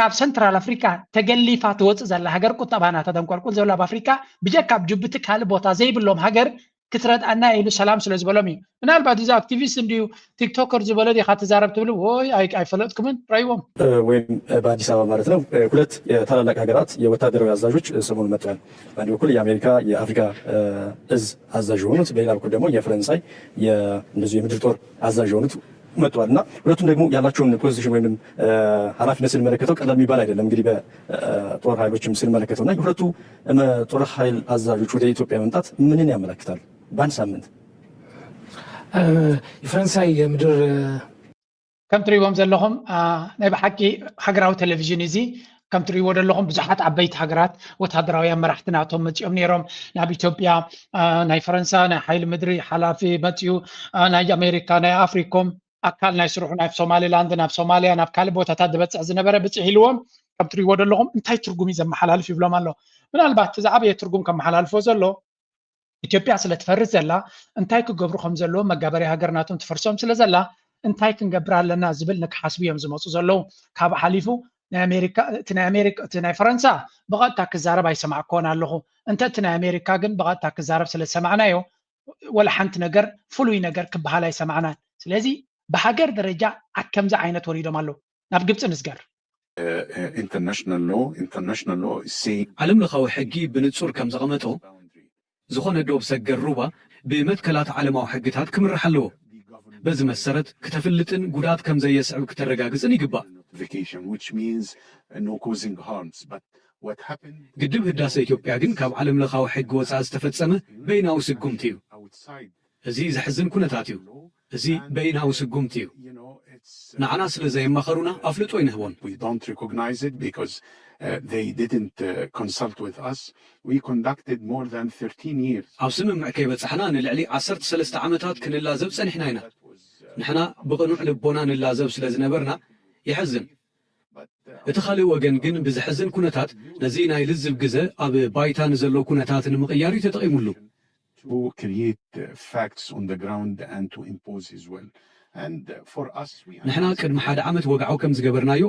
ካብ ሰንትራል ኣፍሪካ ተገሊፋ ትወፅእ ዘላ ሃገር፣ ቁጠባ ናታ ተንቆልቁል ዘሎ ኣብ ኣፍሪካ፣ ብጀካ ኣብ ጅቡቲ ካልእ ቦታ ዘይብሎም ሃገር ክትረድኣና ኢሉ ሰላም ስለ ዝበሎም እዩ። ምናልባት እዚ ኣክቲቪስት እንድዩ ቲክቶከር ዝበሎ ዲኻ ትዛረብ ትብል ወይ ኣይ- ኣይፈለጥኩምን ረይዎም። ወይም በአዲስ አበባ ማለት ነው። ሁለት የታላላቅ ሀገራት የወታደራዊ አዛዦች ሰሞኑን መጥተዋል። በአንድ በኩል የአሜሪካ የአፍሪካ እዝ አዛዥ የሆኑት፣ በሌላ በኩል ደግሞ የፈረንሳይ እንደዚሁ የምድር ጦር አዛዥ የሆኑት መጥተዋል እና ሁለቱም ደግሞ ያላቸውን ፖዚሽን ወይም ኃላፊነት ስንመለከተው ቀላል የሚባል አይደለም። እንግዲህ በጦር ኃይሎችም ስንመለከተው እና የሁለቱ ጦር ኃይል አዛዦች ወደ ኢትዮጵያ መምጣት ምንን ያመለክታል? በአንድ ሳምንት የፈረንሳይ የምድር ከም ትሪእዎም ዘለኹም ናይ ብሓቂ ሃገራዊ ቴሌቪዥን እዚ ከም ትሪእዎ ዘለኹም ብዙሓት ዓበይቲ ሃገራት ወታደራውያን መራሕቲ ናቶም መፂኦም ነይሮም ናብ ኢትዮጵያ። ናይ ፈረንሳ ናይ ሓይሊ ምድሪ ሓላፊ መፂኡ፣ ናይ ኣሜሪካ ናይ ኣፍሪኮም ኣካል ናይ ስርሑ ናብ ሶማሊላንድ ናብ ሶማሊያ ናብ ካልእ ቦታታት ዝበፅሕ ዝነበረ ብፅሕ ኢልዎም። ከም ትሪእዎ ዘለኹም እንታይ ትርጉም እዩ ዘመሓላልፍ ይብሎም ኣሎ። ምናልባት እቲ ዝዓበየ ትርጉም ከመሓላልፎ ዘሎ ኢትዮጵያ ስለ ትፈርስ ዘላ እንታይ ክገብሩ ከም ዘለዎም መጋበርያ ሃገር ናቶም ትፈርሶም ስለ ዘላ እንታይ ክንገብር ኣለና ዝብል ንክሓስቡ እዮም ዝመፁ ዘለዉ። ካብ ሓሊፉ ናይ ኣሜሪካ እቲ ናይ ኣሜሪካ እቲ ናይ ፈረንሳ ብቐጥታ ክዛረብ ኣይሰማዕኮን ኣለኹ። እንተ እቲ ናይ ኣሜሪካ ግን ብቐጥታ ክዛረብ ስለ ዝሰማዕናዮ ወላ ሓንቲ ነገር ፍሉይ ነገር ክበሃል ኣይሰማዕናን። ስለዚ ብሃገር ደረጃ ኣከምዚ ዓይነት ወሪዶም ኣለዉ። ናብ ግብፂ ንስገር። international law international law is saying ዓለም ለኻዊ ሕጊ ብንጹር ከም ዘቐመጦ ዝኾነ ዶብ ሰገር ሩባ ብመትከላት ዓለማዊ ሕግታት ክምራሕ ኣለዎ። በዚ መሰረት ክተፍልጥን ጉድኣት ከም ዘየስዕብ ክተረጋግጽን ይግባእ። vacation which means no causing harms but what happened ግድብ ህዳሰ ኢትዮጵያ ግን ካብ ዓለም ለኻዊ ሕጊ ወጻኢ ዝተፈጸመ በይናዊ ስጉምቲ እዩ። outside እዚ ዘሕዝን ኩነታት እዩ። እዚ በይናዊ ስጉምቲ እዩ። ንዓና ስለ ዘየማኸሩና ኣፍልጦ ኣይንህቦን። we don't recognize it because uh, they didn't uh, consult with us. We conducted more than thirteen years. ኣብ ስምምዕ ከይበጻሕና ንልዕሊ ዓሰርተ ሰለስተ ዓመታት ክንላዘብ ጸኒሕና ኢና። ንሕና ብቕኑዕ ልቦና ንላዘብ ስለ ዝነበርና የሕዝን። እቲ ካልእ ወገን ግን ብዘሕዝን ኩነታት ነዚ ናይ ልዝብ ግዘ ኣብ ባይታ ንዘሎ ኩነታት ንምቕያር እዩ ተጠቒሙሉ። to create uh, facts on the ground and to impose his will. And uh, for us, we ንሕና ቅድሚ ሓደ ዓመት ወግዓዊ ከም ዝገበርናዮ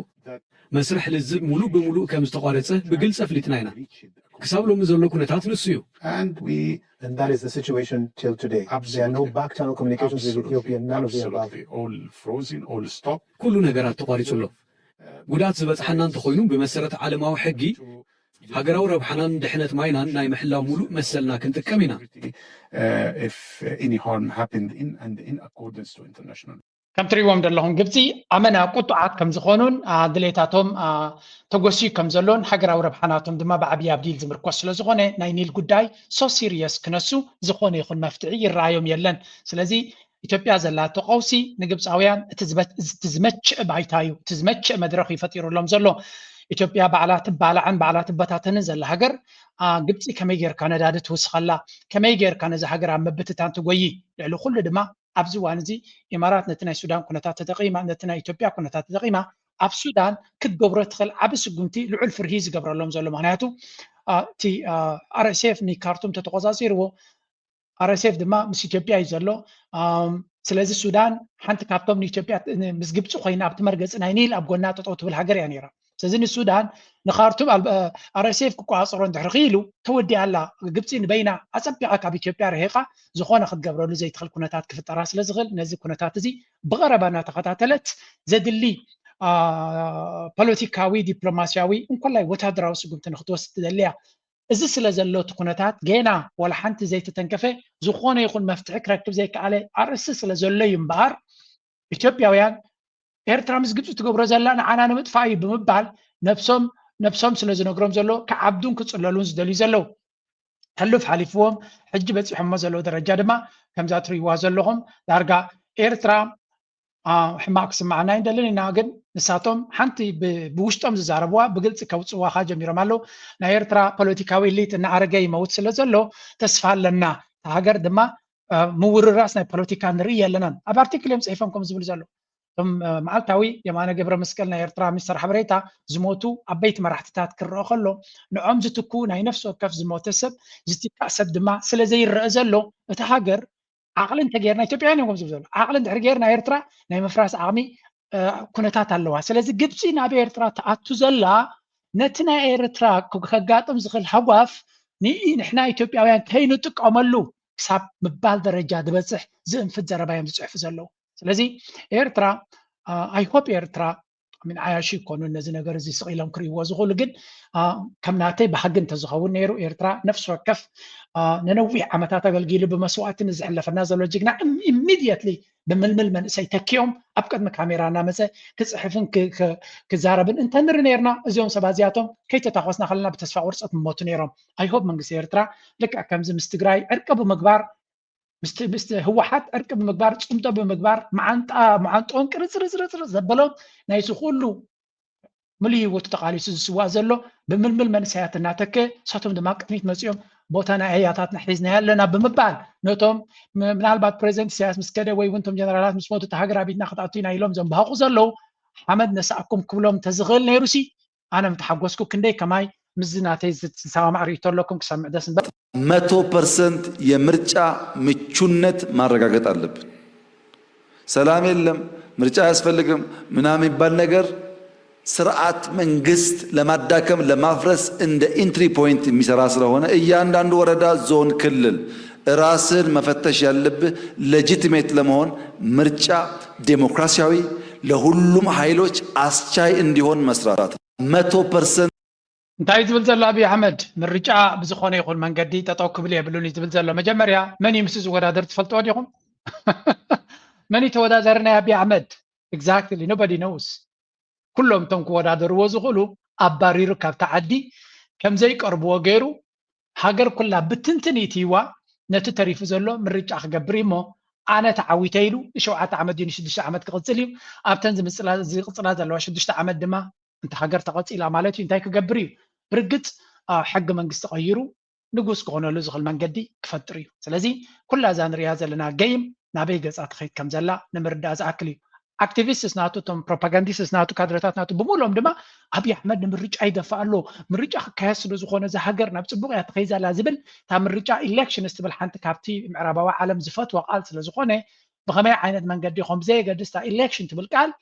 መስርሕ ልዝብ ሙሉእ ብምሉእ ከም ዝተቋረጸ ብግልጺ ኣፍሊጥና ኢና። ክሳብ ሎሚ ዘሎ ኩነታት ንሱ እዩ። and we And that is the situation till today. There are no Absolutely. back channel communications with Ethiopia, none of the above. Absolutely. All frozen, all stopped. ኩሉ ነገራት ተቋሪጹ ኣሎ። ጉድኣት ዝበጽሓና እንተኾይኑ ብመሰረት ዓለማዊ ሕጊ ሃገራዊ ረብሓናን ድሕነት ማይናን ናይ ምሕላው ሙሉእ መሰልና ክንጥቀም ኢና። Uh, if uh, any harm happened in and in accordance to international ከም ትሪእዎም ዘለኹም ግብፂ ኣመና ቁጡዓት ከም ዝኾኑን አ፣ ድሌታቶም አ፣ ተጎስዩ ከም ዘሎን ሃገራዊ ረብሓናቶም ድማ ብዓብዪ ኣብ ዲል ዝምርኮስ ስለ ዝኾነ ናይ ኒል ጉዳይ so serious ክነሱ ዝኾነ ይኹን መፍትሒ ይረኣዮም የለን። ስለዚ ኢትዮጵያ ዘላቶ ቀውሲ ንግብፃውያን እቲ ዝበ- እቲ ዝመችእ ባይታ እዩ፣ እቲ ዝመችእ መድረኽ እዩ ፈጢሩሎም ዘሎ። ኢትዮጵያ ባዕላ ትባላዕን ባዕላ ትበታተንን ዘላ ሃገር አ፣ ግብፂ ከመይ ጌርካ ነዳዲ ትውስኸላ፣ ከመይ ጌርካ ነዚ ሃገር ኣብ ምብትታን ትጎይ፣ ልዕሊ ኩሉ ድማ ኣብዚ እዋን እዚ ኢማራት ነቲ ናይ ሱዳን ኩነታት ተጠቒማ ነቲ ናይ ኢትዮጵያ ኩነታት ተጠቒማ ኣብ ሱዳን ክትገብሮ ትኽእል ዓቢ ስጉምቲ ልዑል ፍርሂ ዝገብረሎም ዘሎ። ምክንያቱ አ፣ እቲ አ፣ RSF ንካርቱም ተተቆጻጺርዎ RSF ድማ ምስ ኢትዮጵያ እዩ ዘሎ። ኣም፣ ስለዚ ሱዳን ሓንቲ ካብቶም ንኢትዮጵያ ን- ምስ ግብፂ ኮይና ኣብቲ መርገፂ ናይ ኒል ኣብ ጎና ጠጠው ትብል ሃገር እያ ነይራ። ስለዚ ንሱዳን ንካርቱም ኣብ- አ፣ RSF ክቆፃፀሮ እንድሕር ክኢሉ ተወዲኣ ኣላ። ግብፂ ንበይና ኣፀቢቓ ካብ ኢትዮጵያ ርሒቓ ዝኾነ ክትገብረሉ ዘይትኽእል ኩነታት ክፍጠራ ስለ ዝኽእል ነዚ ኩነታት እዚ ብቐረባ እናተኸታተለት ዘድሊ አ፣ ፖለቲካዊ ዲፕሎማሲያዊ እንኮላይ ወታደራዊ ስጉምቲ ንክትወስድ ትደሊ እያ። እዚ ስለ ዘሎ እቲ ኩነታት ገና ዋላ ሓንቲ ዘይተተንከፈ ዝኾነ ይኹን መፍትሒ ክረክብ ዘይከኣለ ኣርእስቲ ስለ ዘሎ እዩ እምበኣር ኢትዮጵያውያን ኤርትራ ምስ ግብፂ ትገብሮ ዘላ ንዓና ንምጥፋእ እዩ ብምባል ነብሶም ነብሶም ስለ ዝነግሮም ዘሎ ክዓብዱን ክፅለሉን ዝደልዩ ዘለዉ። ሕሉፍ ሓሊፍዎም ሕጂ በፂሖሞ ዘለዉ ደረጃ ድማ ከምዛ ትርእይዋ ዘለኹም ዳርጋ ኤርትራ አ፣ ሕማቕ ክስምዓና ኣይንደልን ኢና፣ ግን ንሳቶም ሓንቲ ብ- ብውሽጦም ዝዛረብዋ ብግልፂ ከውፅዋኻ ጀሚሮም ኣለዉ። ናይ ኤርትራ ፖለቲካዊ ኢሊት እናኣረገ ይመውት ስለ ዘሎ ተስፋ ኣለና። እታ ሃገር ድማ አ፣ ምውርራስ ናይ ፖለቲካ ንርኢ የለናን። ኣብ ኣርቲክል እዮም ፅሒፎም ከም ዝብል ዘሎ እቶም አ፣ መዓልታዊ የማነ ገብረ መስቀል ናይ ኤርትራ ሚኒስተር ሓበሬታ ዝሞቱ ዓበይቲ መራሕትታት ክረአ ከሎ ንዖም ዝትኩ ናይ ነፍሲ ወከፍ ዝሞተ ሰብ ዝትካእ ሰብ ድማ ስለ ዘይረአ ዘሎ እታ ሃገር ዓቕሊ እንተጌርና ኢትዮጵያውያን እዮም ከምዚ ዘሎ ዓቕሊ እንድሕር ጌርና ኤርትራ ናይ ምፍራስ ዓቕሚ ኩነታት ኣለዋ። ስለዚ ግብፂ ናብ ኤርትራ ትኣቱ ዘላ ነቲ ናይ ኤርትራ ከጋጥም ዝኽእል ሃጓፍ ንኢ ንሕና ኢትዮጵያውያን ከይንጥቀመሉ ክሳብ ምባል ደረጃ ዝበፅሕ ዝእንፍት ዘረባ እዮም ዝፅሕፉ ዘለዉ። ስለዚ ኤርትራ I hope ኤርትራ ሚን ዓያሹ ይኮኑን ነዚ ነገር እዚ ስቕ ኢሎም ክርእይዎ ዝኽእሉ፣ ግን ከም ናተይ ባህጊ እንተዝኸውን ነይሩ ኤርትራ ነፍሲ ወከፍ ነነዊሕ ዓመታት ኣገልጊሉ ብመስዋእቲ ንዝሕለፈና ዘሎ ጅግና ኢሚድየትሊ ብምልምል መንእሰይ ተኪኦም ኣብ ቅድሚ ካሜራ እናመፀ ክፅሕፍን ክዛረብን እንተንርኢ ነይርና እዚኦም ሰባት እዚኣቶም ከይተታኮስና ከለና ብተስፋ ቁርፀት ምሞቱ ነይሮም። I hope መንግስቲ ኤርትራ ልክዕ ከምዚ ምስ ትግራይ ዕርቂ ብምግባር ምስ ህወሓት ዕርቂ ብምግባር ፅምዶ ብምግባር መዓንጣ መዓንጥኦም ቅርፅርፅርፅር ዘበሎም ናይዚ ኩሉ ሙሉእ ህይወቱ ተቓሊሱ ዝስዋእ ዘሎ ብምልምል መንእሰያት እናተከ እሳቶም ድማ ቅድሚት መፂኦም ቦታ ናይ ኣያታትና ሒዝናዮ ኣለና ብምባል ነቶም ምናልባት ፕሬዚደንት ኢሳያስ ምስ ከደ ወይ እውን እቶም ጀነራላት ምስ ሞቱ እታ ሃገር ኣቢትና ክትኣቱ ኢና ኢሎም ዘንባህቑ ዘለዉ ሓመድ ነሳእኩም ክብሎም እንተዝኽእል ነይሩሲ ኣነ ምተሓጎስኩ ክንደይ ከማይ ምስዚ ናተይ ዝሰማማዕ ርእይቶ ኣለኩም ክሰምዕ ደስ እምበር። መቶ ፐርሰንት የምርጫ ምቹነት ማረጋገጥ ኣለብን። ሰላም የለም ምርጫ አያስፈልግም ምናምን የሚባል ነገር ስርዓት መንግስት ለማዳከም ለማፍረስ እንደ ኢንትሪ ፖይንት የሚሰራ ስለሆነ እያንዳንዱ ወረዳ፣ ዞን፣ ክልል ራስን መፈተሽ ያለብህ ሌጂቲሜት ለመሆን ምርጫ ዴሞክራሲያዊ ለሁሉም ኃይሎች አስቻይ እንዲሆን መስራት መቶ ፐርሰንት እንታይ እዩ ዝብል ዘሎ ኣብይ ኣሕመድ? ምርጫ ብዝኾነ ይኹን መንገዲ ጠጠው ክብል የብሉን እዩ ዝብል ዘሎ። መጀመርያ መን እዩ ምስ ዝወዳደር ትፈልጥዎ ዲኹም? መን እዩ ተወዳዳሪ ናይ ኣብይ ኣሕመድ? Exactly nobody knows። ኩሎም እቶም ክወዳደርዎ ዝኽእሉ ኣባሪሩ ካብቲ ዓዲ ከምዘይቀርብዎ ገይሩ ሃገር ኩላ ብትንትን ኢትይዋ ነቲ ተሪፉ ዘሎ ምርጫ ክገብር እዩ እሞ ኣነ ተዓዊተ ኢሉ ንሸውዓተ ዓመት ድዩ ንሽዱሽተ ዓመት ክቕፅል እዩ ኣብተን ዝምፅላ- ዝቕፅላ ዘለዋ ሽዱሽተ ዓመት ድማ እንተ ሃገር ተቐፂላ ማለት እዩ እንታይ ክገብር እዩ ብርግፅ ሕጊ መንግስቲ ቀይሩ ንጉስ ክኾነሉ ዝኽእል መንገዲ ክፈጥር እዩ ስለዚ ኩላ እዛ ንሪኣ ዘለና ገይም ናበይ ገፃ ትኸይድ ከም ዘላ ንምርዳእ ዝኣክል እዩ ኣክቲቪስትስ ናቱ እቶም ፕሮፓጋንዲስትስ ናቱ ካድረታት ናቱ ብምሉኦም ድማ ኣብይ ኣሕመድ ንምርጫ ይደፍእ ኣሎ ምርጫ ክካየድ ስለ ዝኾነ እዛ ሃገር ናብ ፅቡቕ እያ ትኸይድ ዘላ ዝብል እታ ምርጫ ኢሌክሽንስ ትብል ሓንቲ ካብቲ ምዕራባዊ ዓለም ዝፈትዋ ቃል ስለ ዝኾነ ብኸመይ ዓይነት መንገዲ ኹም ብዘየገድስ እታ ኢሌክሽን ትብል ቃል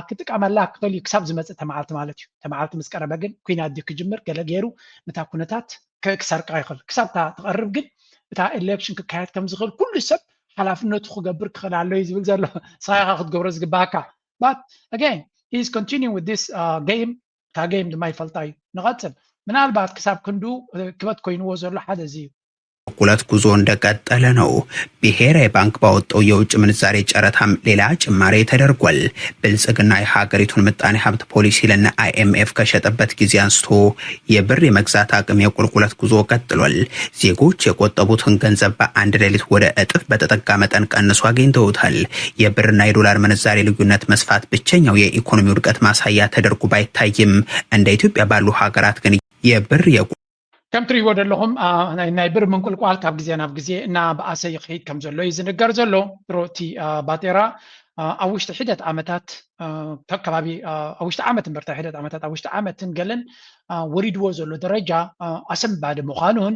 ክጥቀመላ ክኽእል እዩ ክሳብ ዝመፅእ ተመዓልቲ ማለት እዩ ተመዓልቲ ምስ ቀረበ ግን ኩናት ድዩ ክጅምር ገለ ገይሩ ነታ ኩነታት ክሰርቃ ይኽእል ክሳብ እታ ትቐርብ ግን እታ ኢሌክሽን ክካየድ ከም ዝኽእል ኩሉ ሰብ ሓላፍነቱ ክገብር ክኽእል ኣሎ እዩ ዝብል ዘሎ ንስኻ ኢኻ ክትገብሮ ዝግባኣካ but again he is continuing with this game እታ game ድማ ይፈልጣ እዩ ንቐፅል ምናልባት ክሳብ ክንዱ ክበት ኮይንዎ ዘሎ ሓደ እዚ እዩ ቁልቁለት ጉዞ እንደቀጠለ ነው። ብሔራዊ ባንክ ባወጣው የውጭ ምንዛሬ ጨረታም ሌላ ጭማሬ ተደርጓል። ብልጽግና የሀገሪቱን ምጣኔ ሀብት ፖሊሲ ለነ አይ ኤም ኤፍ ከሸጠበት ጊዜ አንስቶ የብር የመግዛት አቅም የቁልቁለት ጉዞ ቀጥሏል። ዜጎች የቆጠቡትን ገንዘብ በአንድ ሌሊት ወደ እጥፍ በተጠጋ መጠን ቀንሶ አግኝተውታል። የብርና የዶላር ምንዛሬ ልዩነት መስፋት ብቸኛው የኢኮኖሚ ውድቀት ማሳያ ተደርጎ ባይታይም እንደ ኢትዮጵያ ባሉ ሀገራት ግን የብር የቁ ከም ትሪእዎ ዘለኹም ናይ ብር ምንቁልቋል ካብ ግዜ ናብ ግዜ እናበኣሰ ይኸይድ ከም ዘሎ እዩ ዝንገር ዘሎ ድሮ እቲ ባጤራ ኣብ ውሽጢ ሒደት ዓመታት ከባቢ ኣብ ውሽጢ ዓመት እምበርታ ሒደት ዓመታት ኣብ ውሽጢ ዓመትን ገለን ወሪድዎ ዘሎ ደረጃ ኣሰንባዲ ምዃኑን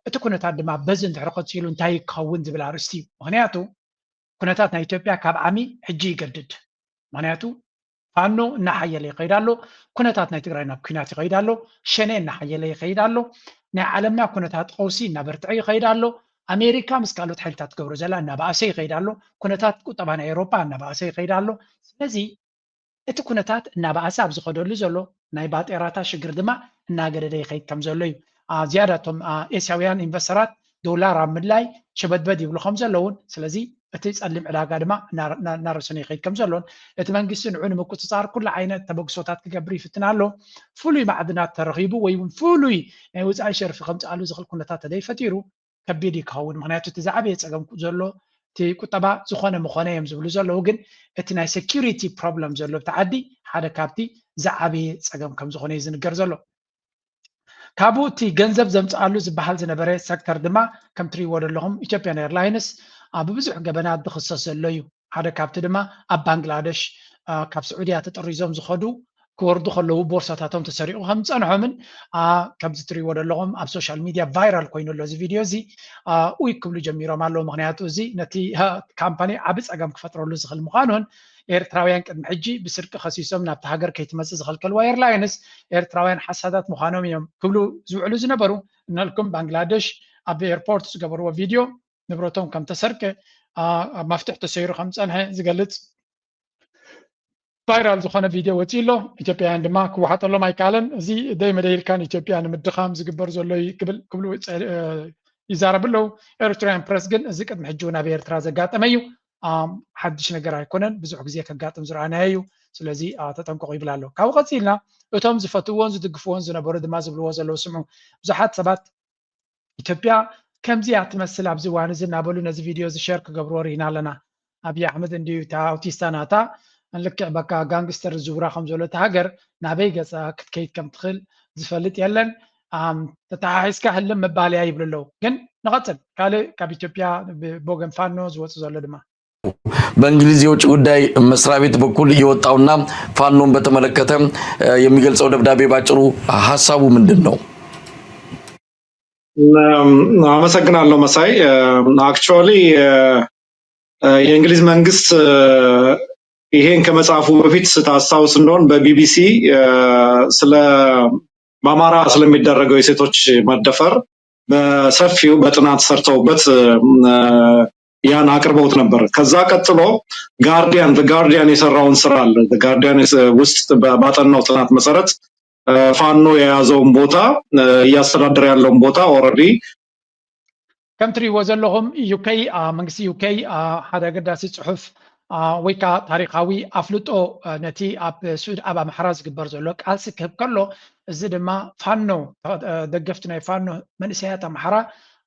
እቲ ኩነታት ድማ በዚ እንድሕር ቀፂሉ እንታይ ክኸውን ዝብል ኣርእስቲ እዩ ምክንያቱ ኩነታት ናይ ኢትዮጵያ ካብ ዓሚ ሕጂ ይገድድ ምክንያቱ ፋኖ እናሓየለ ይኸይድ ኣሎ ኩነታት ናይ ትግራይ ናብ ኩናት ይኸይድ ኣሎ ሸኔ እናሓየለ ይኸይድ ኣሎ ናይ ዓለምና ኩነታት ቀውሲ እናበርትዐ ይኸይድ ኣሎ ኣሜሪካ ምስ ካልኦት ሓይልታት ትገብሮ ዘላ እናበኣሰ ይኸይድ ኣሎ ኩነታት ቁጠባ ናይ ኤውሮጳ እናበኣሰ ይኸይድ ኣሎ ስለዚ እቲ ኩነታት እናበኣሰ ኣብ ዝኸደሉ ዘሎ ናይ ባጤራታት ሽግር ድማ እናገደደ ይኸይድ ከም ዘሎ እዩ ዝያዳ እቶም ኤስያውያን ኢንቨስተራት ዶላር ኣብ ምድላይ ሸበድበድ ይብሉ ከም ዘለውን ስለዚ እቲ ፀሊም ዕዳጋ ድማ እናረሰነ ይኸይድ ከም ዘሎን እቲ መንግስቲ ንዑ ንምቁፅፃር ኩሉ ዓይነት ተበግሶታት ክገብር ይፍትን ኣሎ ፍሉይ ማዕድናት ተረኺቡ ወይ እውን ፍሉይ ናይ ወፃኢ ሸርፊ ከምፅኣሉ ዝኽእል ኩነታት ተደይፈጢሩ ከቢድ እዩ ክኸውን ምክንያቱ እቲ ዝዓበየ ፀገም ዘሎ እቲ ቁጠባ ዝኾነ ምኾነ እዮም ዝብሉ ዘለዉ ግን እቲ ናይ security problem ዘሎ እቲ ዓዲ ሓደ ካብቲ ዝዓበየ ፀገም ከም ዝኾነ እዩ ዝንገር ዘሎ ካብኡ እቲ ገንዘብ ዘምፅኣሉ ዝበሃል ዝነበረ ሴክተር ድማ ከም ትሪእዎ ዘለኹም ኢትዮጵያን ኤርላይንስ ብብዙሕ ገበናት ዝኽሰስ ዘሎ እዩ ሓደ ካብቲ ድማ ኣብ ባንግላደሽ ካብ ስዑድያ ተጠሪዞም ዝኸዱ ክወርዱ ከለዉ ቦርሳታቶም ተሰሪቑ ከም ዝጸንሖምን ከምዚ ትሪእዎ ዘለኹም ኣብ ሶሻል ሚድያ ቫይራል ኮይኑ ኣሎ እዚ ቪድዮ እዚ። ኡይ ክብሉ ጀሚሮም ኣለዉ። ምክንያቱ እዚ ነቲ ካምፓኒ ዓቢ ጸገም ክፈጥረሉ ዝኽእል ምዃኑን ኤርትራውያን ቅድሚ ሕጂ ብስርቂ ከሲሶም ናብቲ ሃገር ከይትመጽእ ዝኸልከልዋ ኤርላይንስ ኤርትራውያን ሓሳዳት ምዃኖም እዮም ክብሉ ዝውዕሉ ዝነበሩ። እናልኩም ባንግላደሽ ኣብ ኤርፖርት ዝገበርዎ ቪድዮ ንብረቶም ከም ተሰርቀ፣ ኣብ መፍትሕ ተሰይሩ ከም ዝጸንሐ ዝገልጽ ቫይራል ዝኾነ ቪድዮ ወፂኡ ኣሎ። ኢትዮጵያውያን ድማ ክወሓጠሎም ኣይከኣለን። እዚ ደይ መደይ ኢልካ ንኢትዮጵያ ንምድኻም ዝግበር ዘሎ እዩ ክብል ክብሉ ይዛረቡ ኣለዉ። ኤሪትራውያን ፕረስ ግን እዚ ቅድሚ ሕጂ እውን ኣብ ኤርትራ ዘጋጠመ እዩ። ሓድሽ ነገር ኣይኮነን፣ ብዙሕ ግዜ ከጋጥም ዝረኣናዮ እዩ። ስለዚ ተጠንቀቑ ይብል ኣሎ። ካብኡ ቀፂልና እቶም ዝፈትውዎን ዝድግፍዎን ዝነበሩ ድማ ዝብልዎ ዘለዉ ስምዑ። ብዙሓት ሰባት ኢትዮጵያ ከምዚያ ትመስል ኣብዚ እዋን እዚ እናበሉ ነዚ ቪድዮ እዚ ሸር ክገብርዎ ርኢና ኣለና። ኣብይ ኣሕመድ እንድዩ እታ ኣውቲስታ ናታ ልክዕ በቃ ጋንግስተር ዝውራ ከም ዘሎ እታ ሃገር ናበይ ገፃ ክትከይድ ከም ትኽእል ዝፈልጥ የለን። ተተሓሒዝካ ህልም ምባል እያ ይብሉ ኣለዉ። ግን ንቐፅል ካልእ ካብ ኢትዮጵያ ብወገን ፋኖ ዝወፁ ዘሎ ድማ በእንግሊዝ የውጭ ጉዳይ መስሪያ ቤት በኩል የወጣውና ፋኖን በተመለከተ የሚገልጸው ደብዳቤ ባጭሩ ሀሳቡ ምንድን ነው? አመሰግናለሁ መሳይ። አክቹዋሊ የእንግሊዝ መንግስት ይሄን ከመጻፉ በፊት ስታስታውስ እንደሆን በቢቢሲ ስለ በአማራ ስለሚደረገው የሴቶች መደፈር በሰፊው በጥናት ሰርተውበት ያን አቅርበውት ነበር። ከዛ ቀጥሎ ጋርዲያን ጋርዲያን የሰራውን ስራ አለ። ጋርዲያን ውስጥ ባጠናው ጥናት መሰረት ፋኖ የያዘውን ቦታ እያስተዳደረ ያለውን ቦታ ኦረዲ ከም ትሪእዎ ዘለኹም ዩከይ መንግስቲ ዩከይ ሓደ ኣገዳሲ ፅሑፍ ወይ ከዓ ታሪካዊ ኣፍልጦ ነቲ ኣብ ሱድ ኣብ ኣምሓራ ዝግበር ዘሎ ቃልሲ ክህብ ከሎ እዚ ድማ ፋኖ ደገፍቲ ናይ ፋኖ መንእሰያት ኣምሓራ